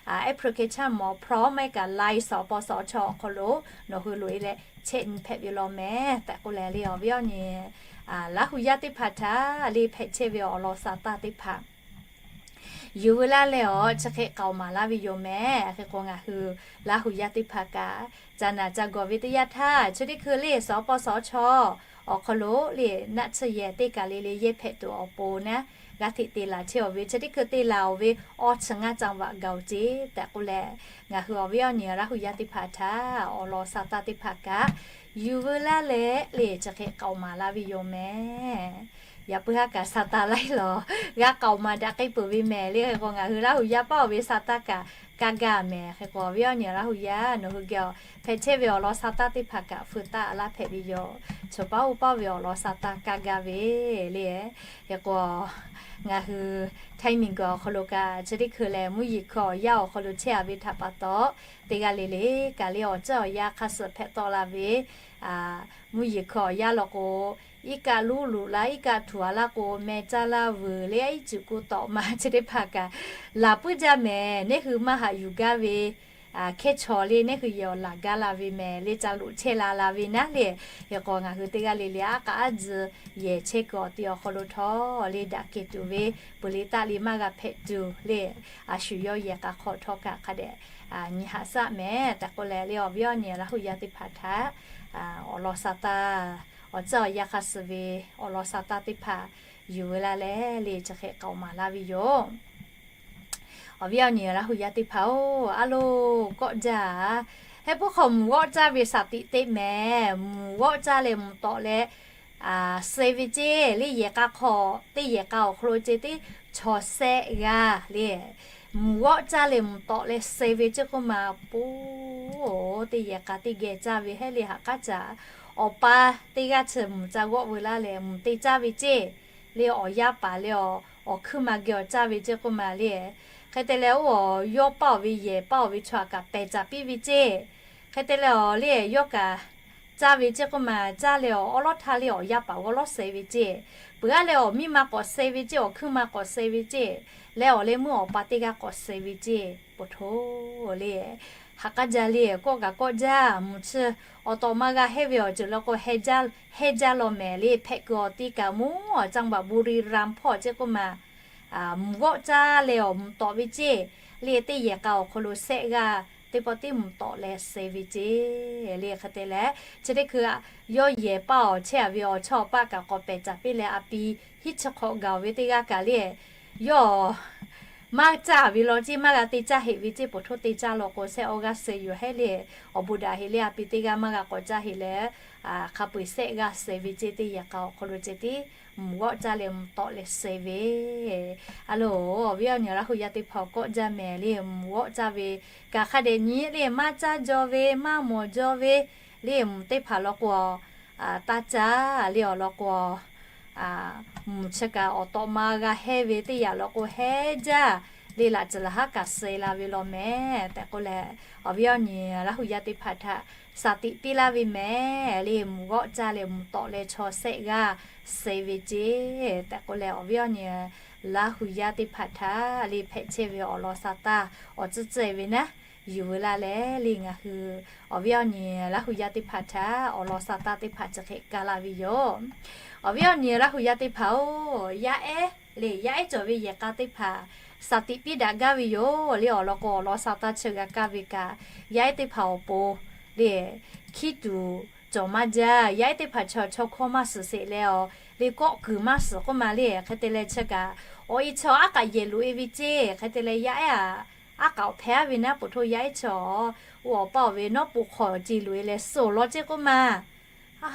application mawˬ form maˇ heˆ kaꞈ Line สปสช. awˬ hk'aw lo nawˬ hui loꞈ-e leh chehˇ nyi hpehꞈ ve law mehˍ tehꞈ k'oˆ leh le, awˬ viˉ awˬ nyi Laˇ hu yaˇ teˇ hpaˍ htaꞈ le hpehꞈ chehˇ ve awˬ lawn sa taˇ teˇ hpaˍ yuˬ veu laˇ leh, awˬ chi hk'e k'aoˍ maˍ laˇ ve yoˬ mehˍ. Hk'e k'o, ngaˬ hui Laˇ hu yaˇ teˇ hpaˍ kaꞈ ca naˬ ca gawˬ ve teˇ yanˇ htaˇ, chi teˇ hkui le สปสช. awˬ hk'aw lo le naˆ chi yehˬ teˇ kaˬ le le yehˇ hpehꞈ tuˬ awˬ pon naˉ, g'aˇ hteꞈ te laˬ chehˇ-oˬ ve, chi teˇ hkui te laˬ-oˬ ve awˇ chi ngaˇ จังหวัด gaˬ-oˬ ceˇ tehꞈ k'oˆ leh, ngaˬ hui awˬ viˉ awˬ nyi Laˇ hu yaˇ teˇ hpaˍ htaꞈ awˬ lawn sa taˇ teˇ hpaˍ kaꞈ yuˬ veu laˇ leh le, chi hk'e k'aoˍ maˍ laˇ ve yoˬ mehˍ. Yaꞈ puiˉ haˉ kaꞈ sa taˇ laiˉ lawˬ g'a k'aoˍ maˍ daꞈ k'ai peuˬ ve mehˍ le. Hk'e k'o, ngaˬ hui Laˇ hu yaˇ paˇ-oˬ ve sa taˇ kaꞈ kaˇ gaˇ mehˍ. Hk'e k'o, awˬ viˉ awˬ nyi Laˇ hu yaˇ nawˬ hui geh awˬ hpehꞈ chehˇ ve awˬ lawn sa taˇ teˇ hpaˍ kaꞈ feu taˇ laˇ hpehꞈ ve yoˬ. Chaw paˉ oˇ paˇ ve awˬ lawn sa taˇ kaˇ gaˇ ve le. Hk'e k'o, ngaˬ hui Htaiˇ miˬguiˬ awˬ hk'aw lo kaꞈ chi teˇ hkui lehˬ, mvuhˇ yeˬ hkui awˬ yanˇ awˬ hk'aw lo chehˇ-a ve htaꞈ pa taw, teˇ g'aˇ le le kaꞈ le awˬ ceuˬ awˬ yanˇ hk'aˇ suh hpehꞈ tawˆ la ve, mvuhˇ yeˬ hkui awˬ yanˇ law k'o, iˉ kaˆ luˉ luꞈ la, iˉ kaˆ htuꞈ-a laˇ k'o, meh caˇ laˇ vuiˬ le, iˉ cuˬ ku tawꞈ ma chi teˇ hpaˍ kaꞈ laˬ puiˉ jaˇ mehˍ. Neˇ hui maˇ haꞈ yuˬ gaˇ ve hkehˇ chaw le, neˇ hui yehˬ awˬ laˬ gaˇ la ve mehˍ le, ca loꞈ chehˇ la la ve naˉ le. Hk'e k'o, ngaˬ hui teˇ g'aˇ le le aˉ k'a aˉ tcuh yehˬ chehˇ kuiˬ awˬ ti awˬ hk'aw lo htawˇ le daꞈ kehˬ tuˬ ve, peuˬ le taˆ le maˇ g'a hpehꞈ tuˬ le, a shu yawˇ yehˬ k'a hk'aw htawˇ kaꞈ hk'a dehꞈ nyi haꞈ shaˆ mehˍ tehꞈ k'oˆ leh le, awˬ viˉ awˬ nyi Laˇ hu yaˇ teˇ hpaˍ htaꞈ awˬ lawn sa taˇ, awˬ ceuˬ awˬ yanˇ hk'aˇ suh ve awˬ lawn sa taˇ teˇ hpaˍ yuˬ veu laˇ leh le, chi hk'e k'aoˍ maˍ laˇ ve yoˬ. Awˬ viˉ awˬ nyi Laˇ hu yaˇ teˇ hpaˍ-oˬ, a loˬ kawˆ jaˇ. Heh puiˉ hk'aw mvuhˬ g'awˆ caˇ ve shaˍ tiꞈ teˇ mehˍ, mvuhˬ g'awˆ caˇ leh mvuhˬ tawꞈ leh suh ve ceˇ le, yehˬ k'a hk'aw teˇ yehˬ k'a awˬ hk'aw lo ceh tiˉ chaw sehˆ g'aˇ le, mvuhˬ g'awˆ caˇ leh mvuhˬ tawꞈ leh suh ve ceˇ k'oˆ ma, poˬ teˇ yehˬ k'a teˇ geh caˇ ve hehˉ le, haꞈ k'aˉ caꞈ awˬ pa teˇ g'aˇ chi mvuhˬ ca g'awˆ veu laˇ leh mvuhˬ te caˇ ve ceˇ le, awˬ yaˇ paˍ leh awˬ hkuiˇ ma geh awˬ caˇ ve ceˇ k'oˆ ma le. Hk'e te leh, oˇ awˬ yawˇ paˇ-oˬ ve yehˬ paˇ-oˬ ve chaw aꞈ kaꞈ pehˬ caˍ piˇ ve ceˇ. Hk'e te leh, awˬ le yawˇ kaꞈ caˇ ve ceˇ k'oˆ ma, caˇ leh awˬ awˉ lawˉ htaˇ le awˬ yaˇ paˍ g'awˇ lawˉ suh ve ceˇ. Peuˬ aˉ leh awˬ miˇ ma k'awꞈ suh ve ceˇ, awˬ hkuiˇ ma k'awꞈ suh ve ceˇ. Leh awˬ leh meuˇ awˬ pa teˇ g'aˇ k'awꞈ suh ve ceˇ. Poˬ htoˬ le, haꞈ k'aˉ jaˇ le, kawˆ kaꞈ kawˆ jaˇ, mvuhˬ chi awˬ tawꞈ ma g'a hehˇ ve awˬ ceuˬ law k'o, hehˇ jaˇ law mehˍ le. Hpehꞈ kuiˬ awˬ ti kaꞈ mvuhˇ awˬ จังหวัด บุรีรัมย์ hpawˇ ceˇ k'oˆ ma, mvuhˬ g'awˆ caˇ leh awˬ mvuhˬ tawꞈ ve ceˇ le, teˇ yehˬ k'a awˬ hk'aw lo sehˆ g'aˇ teˇ pawˆ tiˉ mvuhˬ tawꞈ leh suh ve ceˇ le. Hk'e te leh, chi teˇ hkui yawˇ yehˬ paˇ awˬ chehˇ-a ve awˬ chawˇ awˬ paˇ kaꞈ k'awꞈ pehˬ caˍ piˇ leh, a pi hiˉ chi hk'awꞈ gaˬ-oˬ ve teˇ g'aˇ kaꞈ le, yawˇ maˇ caˇ ve law ceˇ, maˇ g'a te caˇ heꞈ ve ceˇ, poˬ htoˇ te caˇ law k'o, shehˆ awˇ g'aˇ suh yoˬ hehˉ le. Awˬ bon daꞈ heꞈ le, a pi teˇ g'aˇ maˇ g'a k'awꞈ caˇ heꞈ leh, hk'a peu-eˬ shehˆ g'aˇ suh ve ceˇ, teˇ yehˬ k'a awˬ hk'aw lo ceh tiˉ mvuhˇ g'awˆ caˇ leh mvuhˇ tawˆ leh suh ve. A loˬ, awˬ viˉ awˬ nyi Laˇ hu yaˇ teˇ hpaˍ kawˆ jaˇ mehˍ le, mvuhˇ g'awˆ caˇ ve kaꞈ hk'a dehꞈ nyi le, maˇ caˇ jaw ve, maˇ mawˬ jaw ve le, mvuhˇ teˇ hpaˍ law k'o, taˇ caˇ le awˬ lawn k'o, mvuhˇ chi kaꞈ awˬ tawꞈ ma g'a hehˇ ve teˇ yanˇ law k'o hehˇ jaˇ le, laꞈ tcuhˍ laꞈ haˉ kaꞈ suh la ve law mehˍ tehꞈ k'oˆ leh, awˬ viˉ awˬ nyi Laˇ hu yaˇ teˇ hpaˍ htaꞈ shaˍ tiꞈ piˇ laˇ ve mehˍ le, mvuhˇ g'awˆ caˇ leh mvuhˇ tawˆ leh chaw shehˆ g'aˇ suh ve ceˇ tehꞈ k'oˆ leh, awˬ viˉ awˬ nyi Laˇ hu yaˇ teˇ hpaˍ htaꞈ le hpehꞈ chehˇ ve awˬ lawn sa taˇ awˬ tcuhˉ tcuhˉ ve naˉ, yuˬ veu laˇ leh le ngaˬ hui awˬ viˉ awˬ nyi Laˇ hu yaˇ teˇ hpaˍ htaꞈ awˬ lawn sa taˇ teˇ hpaˍ chi hk'e kaˇ laˇ ve yoˬ. Awˬ viˉ awˬ nyi Laˇ hu yaˇ teˇ hpaˍ-oˬ, yaˇ ehˉ le, yaˇ ehˉ cawˬ ve yehˬ k'a teˇ hpaˍ shaˍ tiꞈ piˇ daꞈ gaˇ ve yoˬ le. Awˬ lawn k'o, awˬ lawn sa taˇ chi g'a kaˇ ve kaꞈ, yaˇ ehˉ teˇ hpaˍ awˬ pon le, hkiˉ tuˬ cawˬ maˇ jaˇ. Yaˇ ehˉ teˇ hpaˍ chaw chaw hkawˇ maˇ suhˍ sheˍ leh, awˬ le kawˆ kuiˬ maˇ suhˍ k'oˆ ma le. Hk'e te leh chi kaꞈ awˬ e chaw aˉ k'aꞈ yehˬ loꞈ e ve ceˇ. Hk'e te leh yaˇ ehˉ aꞈ aˉ k'aꞈ awˬ hpehꞈ aˉ ve naˉ, poˬ htoˇ yaˇ ehˉ chaw, oˇ awˬ paˇ awˬ ve nawˉ poꞈ hk'awꞈ ce loꞈ e leh suh awˬ lawn ceˇ k'oˆ ma. A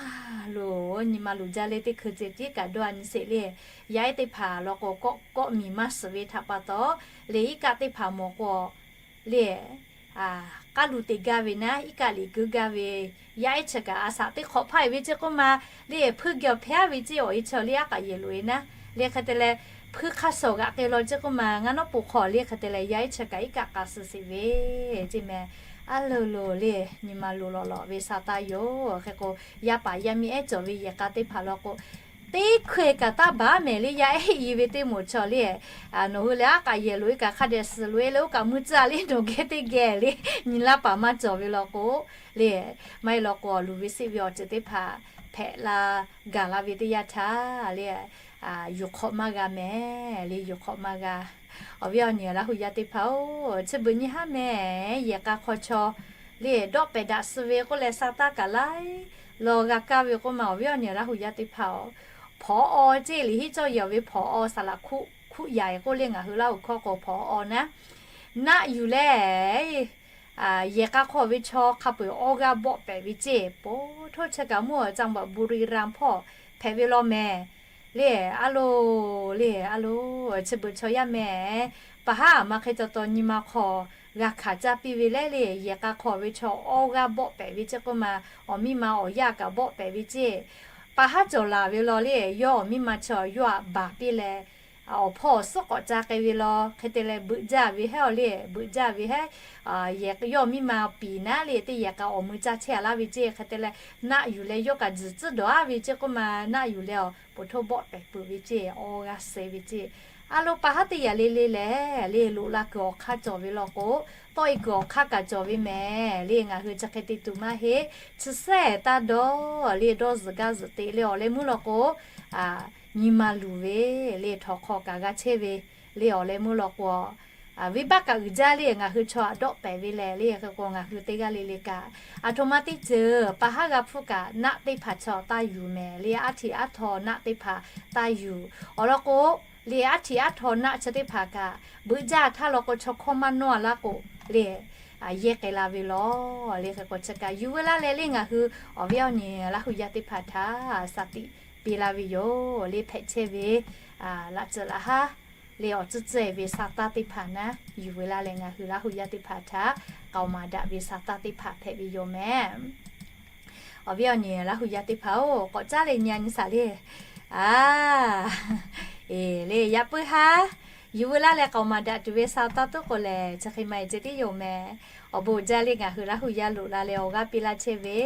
loˬ, nyi ma luˬ jaˇ le, teˇ hkui ceh tiˉ kaꞈ dawˇ a nyi sheˍ le. Yaˇ ehˉ teˇ hpaˍ law k'o, kawˆ kawˆ miˬ maˇ suhˍ ve htaꞈ pa taw, le iˉ kaˆ teˇ hpaˍ mawˬ k'o le, k'aˉ lu te gaˇ ve naˉ, iˉ kaˆ liꞈ keu gaˇ ve, yaˇ ehˉ chi kaꞈ a shaꞈ teˇ hk'awꞈ hpaˇ e ve ceˇ k'oˆ ma. Le hpuiˇ geh awˬ hpehꞈ aˉ ve ceˇ, awˬ e chaw le aˉ k'aꞈ yehˬ loꞈ e naˉ. Le hk'e te leh, hpuiˇ hk'aˇ suh g'aꞈ k'ai law ceˇ k'oˆ ma, ngaˇ nawˉ poˬ hk'awꞈ le hk'e te leh yaˇ ehˉ chi kaꞈ iˉ kaˆ k'a suh sheˍ ve ceˇ mehˍ. A loˬ loˬ le, nyi ma luˬ lawꞈ lawꞈ ve sa taˇ yoˬ. Hk'e k'o, yaˇ paˍ yaˇ miˇ ehˉ cawˬ ve yehˬ k'a teˇ hpaˍ law k'o, teˇ hkui kaꞈ taˇ baˬ mehˍ le, yaˇ ehˉ i ve teˇ moˍ chaw le, nawˬ hui leh aˉ k'aꞈ yehˬ loꞈ e kaꞈ hk'a dehꞈ suhˍ loꞈ e leh oˇ kaꞈ mui tcuh le nawˬ geh teˇ geh le, nyi laˇ paˍ maˇ cawˬ ve law k'o le, maˇ heˆ law k'o, luˬ ve siˆ ve awˬ ceuˬ teˇ hpaˍ hpehꞈ la gaˬ la ve teˇ yanˇ htaˇ le, yuˬ hk'awꞈ maˇ g'a mehˍ le, yuˬ hk'awꞈ maˇ g'a. Awˬ viˉ awˬ nyi Laˇ hu yaˇ teˇ hpaˍ-oˬ, chi beuꞈ nyi haˉ mehˍ, yehˬ k'a hk'aw chaw le dawˆ pehˍ daꞈ suh ve k'oˆ leh sa taˇ kaꞈ laiˉ law g'a kaˇ ve k'oˆ ma. Awˬ viˉ awˬ nyi Laˇ hu yaˇ teˇ hpaˍ-oˬ, hpaw aw ceˇ, liꞈ hiˉ cawˇ yehˬ awˬ ve hpaw aw saˍ laꞈ hkuˆ yaꞈ e k'oˆ le, ngaˬ hui Laˇ hu hkawˇ k'o hpaw aw naˉ, naˆ yuˬ leh yehˬ k'a hk'aw ve chaw hk'a peu-eˬ awˇ g'aˇ bawˆ pehˍ ve ceˇ. Poˬ htoˇ chi kaꞈ mvuhˇ awˬ caˇ baꞈ Buriram hpawˇ hpehꞈ ve law mehˍ le. A loˬ le, a loˬ, chi beuꞈ chaw yaˇ mehˍ, pa haˉ aˬ ma hk'e taw taw nyi ma hk'aw g'a hkanˍ caˇ piˇ ve leh le, yehˬ k'a hk'aw ve chaw awˇ g'aˇ bawˆ pehˍ ve ceˇ k'oˆ ma, awˬ miˇ ma awˬ yaˇ kaꞈ bawˆ pehˍ ve ceˇ. Pa haˉ cawˬ laˬ ve law le, yawˇ awˬ miˇ ma chi yawˇ aꞈ baˬ piˇ leh, awˬ hpawˇ awˬ suhˉ k'awꞈ ca k'ai ve law, hk'e te leh beuꞈ jaˇ ve hehˉ awˬ le, beuꞈ jaˇ ve hehˉ, yawˇ miˇ ma piˍ naˉ le, teˇ yehˬ k'a awˬ mui caˇ chehˇ a laˇ ve ceˇ. Hk'e te leh naˆ yuˬ leh yawˇ kaꞈ tzuhˬ tcuhˉ dawˬ aˉ ve ceˇ k'oˆ ma, naˆ yuˬ leh awˬ poˬ htoˇ bawˆ pehˍ peuˬ ve ceˇ, awˇ g'aˇ suh ve ceˇ. A loˬ, pa haˉ teˇ yaꞈ le le lehˬ le, loꞈ la kuiˬ awˬ hk'aˇ cawˬ ve law k'o, tawˆ e kuiˬ awˬ hk'aˇ kaꞈ cawˬ ve mehˍ le. Ngaˬ hui chi hk'e te tuˬ maˇ heˆ. Chi sehˉ taˇ dawˇ le, dawˇ zuhˬ gaˇ zuhˬ te le awˬ leh meuˇ law k'o, nyi ma luˬ ve le, htawnˍ hk'aw kaꞈ g'a chehˇ ve le awˬ leh meuˇ law k'o, venˇbaˆ kaꞈ uiˍ jaˇ le. Ngaˬ hui chaw aꞈ dawˆ pehˍ ve lehˬ le, hk'e k'o ngaˬ hui teˇ g'aˇ le le kaꞈ, aˬ htoꞈ ma teˇ ceuˬ pa haˉ g'a hpfuhˇ kaꞈ naˆ teˇ hpaˍ chaw taˇ yuˬ mehˍ le, aˉ htiꞈ aˉ htaw naˆ teˇ hpaˍ taˇ yuˬ. Awˬ lawn k'o, le aˉ htiꞈ aˉ htaw naˆ chi teˇ hpaˍ kaꞈ beuꞈ jaˇ htaˇ law k'o, chaw hkawˇ maˇ nawˇ a laˇ k'o le, yehˇ k'ai la ve law le. Hk'e k'o chi kaꞈ yuˬ veu laˇ leh le, ngaˬ hui awˬ viˉ awˬ nyi Laˇ hu yaˇ teˇ hpaˍ htaꞈ shaˍ tiꞈ piˇ laˇ ve yoˬ le. Hpehꞈ chehˇ ve laꞈ tcuhˍ laꞈ haˉ le awˬ tcuhˉ tcuhˉ ve sa taˇ teˇ hpaˍ naˉ yuˬ veu laˇ leh, ngaˬ hui Laˇ hu yaˇ teˇ hpaˍ htaꞈ k'aoˍ maˍ daꞈ ve sa taˇ teˇ hpaˍ hpehꞈ ve yoˬ mehˍ. Awˬ viˉ awˬ nyi Laˇ hu yaˇ teˇ hpaˍ-oˬ, k'awꞈ caˉ leh nyi a nyi shaˍ le. A, eˬ le, yaꞈ puiˉ haˉ yuˬ veu laˇ leh k'aoˍ maˍ daꞈ tuˬ ve sa taˇ tuˉ k'o lehˬ, chi hk'e ma e ceh tiˉ yoˬ mehˍ. Awˬ bon jaˇ le, ngaˬ hui Laˇ hu yaˇ loꞈ la leh awˬ g'aˇ piˇ laˇ chehˇ ve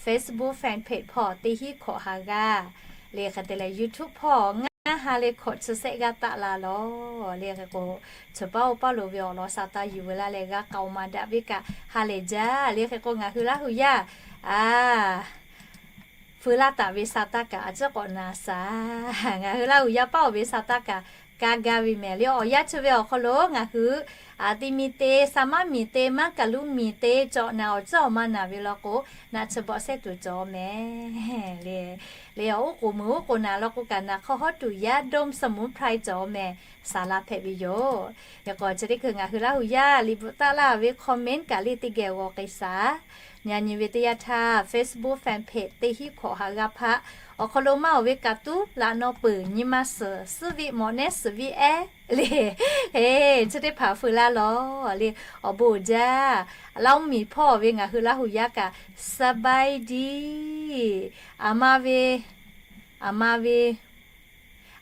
Facebook fan page hpawˇ teˇ hinˉ hkawꞈ ha g'aˇ le, hk'e te leh YouTube hpawˇ ngaˇ ha leh hkawꞈ chi sehˆ g'aˇ taˆ la lawˬ le. Hk'e k'o, chi paˉ oˇ paˉ lo ve awˬ lawn sa taˇ yuˬ veu laˇ leh g'a k'aoˍ maˍ daꞈ ve kaꞈ ha lehˬ jaˇ le. Hk'e k'o, ngaˬ hui Laˇ hu yaˇ a feu laˇ taˍ ve sa taˇ kaꞈ a ciˉ k'awꞈ na shaˍ. Ngaˬ hui Laˇ hu yaˇ paˉ oˬ ve sa taˇ kaꞈ Kaˇ gaˇ ve mehˍ le. Awˬ yanˇ chi ve awˬ hk'aw lo ngaˬ hui, a, ti miˬ te, sa maˇ miˬ te, maˇ kaˬ luˇ miˬ te cawˬ naˍ, awˬ tcuhˉ awˬ ma naˍ ve law k'o, naˆ chi bawˆ sehˉ tuˬ cawˬ mehˍ le. Le awˬ oˉ k'oˍ meuˍ oˉ k'oˍ naˍ law k'o kaꞈ, naˍ hk'aw hawˉ tuˬ yaˇ ด้อมสมุนไพร cawˬ mehˍ, saˍ laˇ hpehꞈ ve yoˬ. Hk'e k'o chi teˇ hkui ngaˬ hui Laˇ huˍ yaˇ liꞈ bvuhꞈ taˆ laˇ ve comment kaꞈ le teˇ geh g'aw k'ai shaˍ. Nyi nyi ve teˇ yanˇ htaˇ Facebook fan page teˇ hinˉ hkawꞈ ha g'aˇ hpaˆ awˬ hk'aw lo maˇ oˬ ve kaꞈ tuˉ laꞈ naw peuˬ nyi ma suhˍ suhˉ ve mawꞈ nehˉ suhˍ ve ehˉ le. He, chi teˇ hpaˍ feu laˇ lawˬ le. Awˬ bon uiˍ jaˇ. Laˇ oˇ miˬ hpawˇ ve ngaˬ hui Laˇ huˍ yaˇ kaꞈ สบายดี. Aˬ ma ve, aˬ ma ve,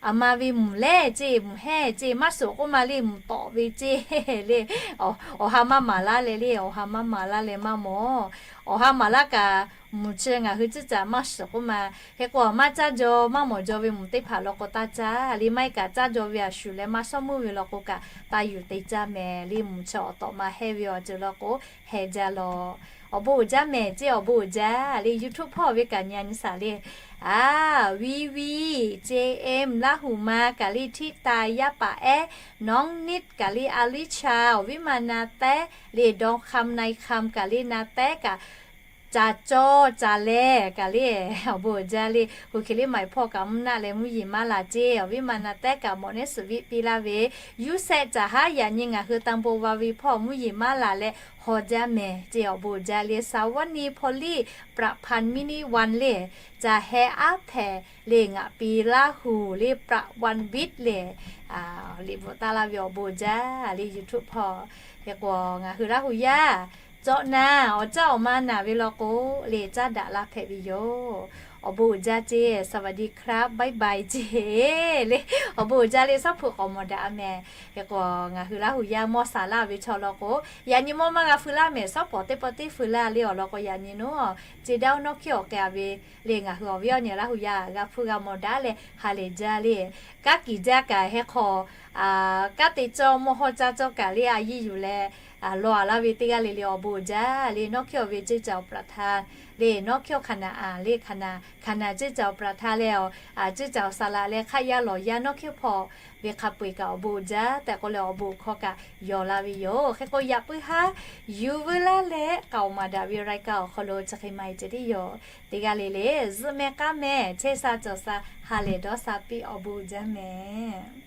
aˬ ma ve mvuhˬ lehˬ ceˇ, mvuhˬ hehˇ ceˇ, maˇ suhˍ k'oˆ ma le, mvuhˬ tawꞈ ve ceˇ le. Awˬ ha maˇ maˍ laˇ leh le, awˬ ha maˇ maˍ laˇ leh maˇ mawˬ. Awˬ ha maˍ laˇ kaꞈ mvuhˬ chi ngaˬ hui ciˉ caꞈ maˇ suhˍ k'oˆ ma. Hk'e k'o maˇ caˇ jaw maˇ mawˬ jaw ve mvuhˬ teˇ hpaˍ law k'o taˇ caˇ le, maˇ heˆ kaꞈ caˇ jaw ve a shuˍ leh maˇ shawˉ meuˇ ve law k'o kaꞈ taˇ yuˬ te caˇ mehˍ le. Mvuhˬ chi awˬ tawꞈ ma hehˇ ve awˬ ceuˬ law k'o heh jaˇ lawˬ. Awˬ bon uiˍ jaˇ mehˍ ceˇ, awˬ bon uiˍ jaˇ le. YouTube hpawˇ ve kaꞈ nyi nyi shaˍ le. A, Vivi, J M, Laˇ huˍ ma kaꞈ le, Htiˇ taˍ, yaˇ paˍ ehˉ, Nawˉ niˆ kaꞈ le, Alicia, awˬ viˉ ma na tehˉ le, ดองคำ นายคำ kaꞈ le na tehˉ kaꞈ, Caˍ cawˇ caˍ lehˬ kaꞈ le, awˬ bon uiˍ jaˇ le. Hui hk'e le maˍ hpawˇ kaꞈ mvuhˇ naˆ leh mvuhˇ yeˬ maˇ laˬ ceˇ, awˬ viˉ ma na tehˉ kaꞈ mawꞈ nehˉ suhˍ viˆ piˇ laˇ ve, yuˇ sehˆ caˍ haˉ yaꞈ nyi ngaˬ hui ตำบลวาปี hpawˇ mvuhˇ yeˬ maˇ laˬ leh haw jaˇ mehˍ ceˇ, awˬ bon uiˍ jaˇ le. Saˍ vaˇ ni hpaw liˇ ประพันธ์ mini one le, caˬ heh aˉ hpehꞈ le ngaˬ pi Laˇ huˍ le ประพันธ์ biˇ le, liꞈ bvuhꞈ taˆ laˇ ve awˬ bon uiˍ jaˇ le YouTube hpawˇ. Hk'e k'o ngaˬ hui Laˇ huˍ yaˇ cawˬ naˍ, awˬ caˇ awˬ ma naˍ ve law k'o le caˇ daꞈ laˇ hpehꞈ ve yoˬ. Awˬ bon uiˍ jaˇ ceˇ, สวัสดีครับ bye bye ceˇ le. Awˬ bon uiˍ jaˇ le, shawˉ hpu k'awꞈ mawˬ daꞈ mehˍ. Hk'e k'o ngaˬ hui Laˇ huˍ yaˇ mawˇ saˍ laˇ ve chaw law k'o, yaꞈ nyi mawˇ maˇ g'a feu laˇ mehˍ, shawˉ pawˍ teˇ pawˆ teˇ feu laˇ le. Awˬ lawn k'o yaꞈ nyi naˉ ceˇ daˇ oˇ nawˉ hkiˇ awˬ k'ai ve le, ngaˬ hui awˬ viˉ awˬ nyi Laˇ huˍ yaˇ g'a hpuˇ g'a mawˬ daꞈ leh ha lehˬ jaˇ le. Kanˉ kiˬ jaˇ kaꞈ heh hk'aw, kanˉ te cawˇ mawˇ hawˇ caˇ cawˇ kaꞈ le a yiˇ yuˬ leh, lawˬ a laˇ ve teˇ g'aˇ le le awˬ bon uiˍ jaˇ le. Nawˉ hkiˇ awˬ ve ceˇ caˬ awˬ ประธาน le, nawˉ hkiˇ awˬ คณะ a le, คณะ ceˇ caˬ awˬ ประธาน leh, ceˇ caˬ awˬ saˍ laꞈ leh hk'aˆ yaˇ lawˬ yaˇ nawˉ hkiˇ hpawˇ ve hk'a peu-eˬ kaꞈ awˬ bon uiˍ jaˇ tehꞈ k'oˆ leh awˬ bon hkawˇ kaꞈ yaw laˇ ve yoˬ. Hk'e k'o yaꞈ puiˉ haˉ yuˬ veu laˇ leh k'aoˍ maˍ daꞈ ve รายการ awˬ hk'aw lo chi hk'e maˇ heˆ ceh tiˉ yoˬ. Teˇ g'aˇ le le zuhˆ meh k'aˉ meh chehˇ sha cawˬ sha ha lehˬ dawˇ sha piˇ, awˬ bon uiˍ jaˇ mehˍ.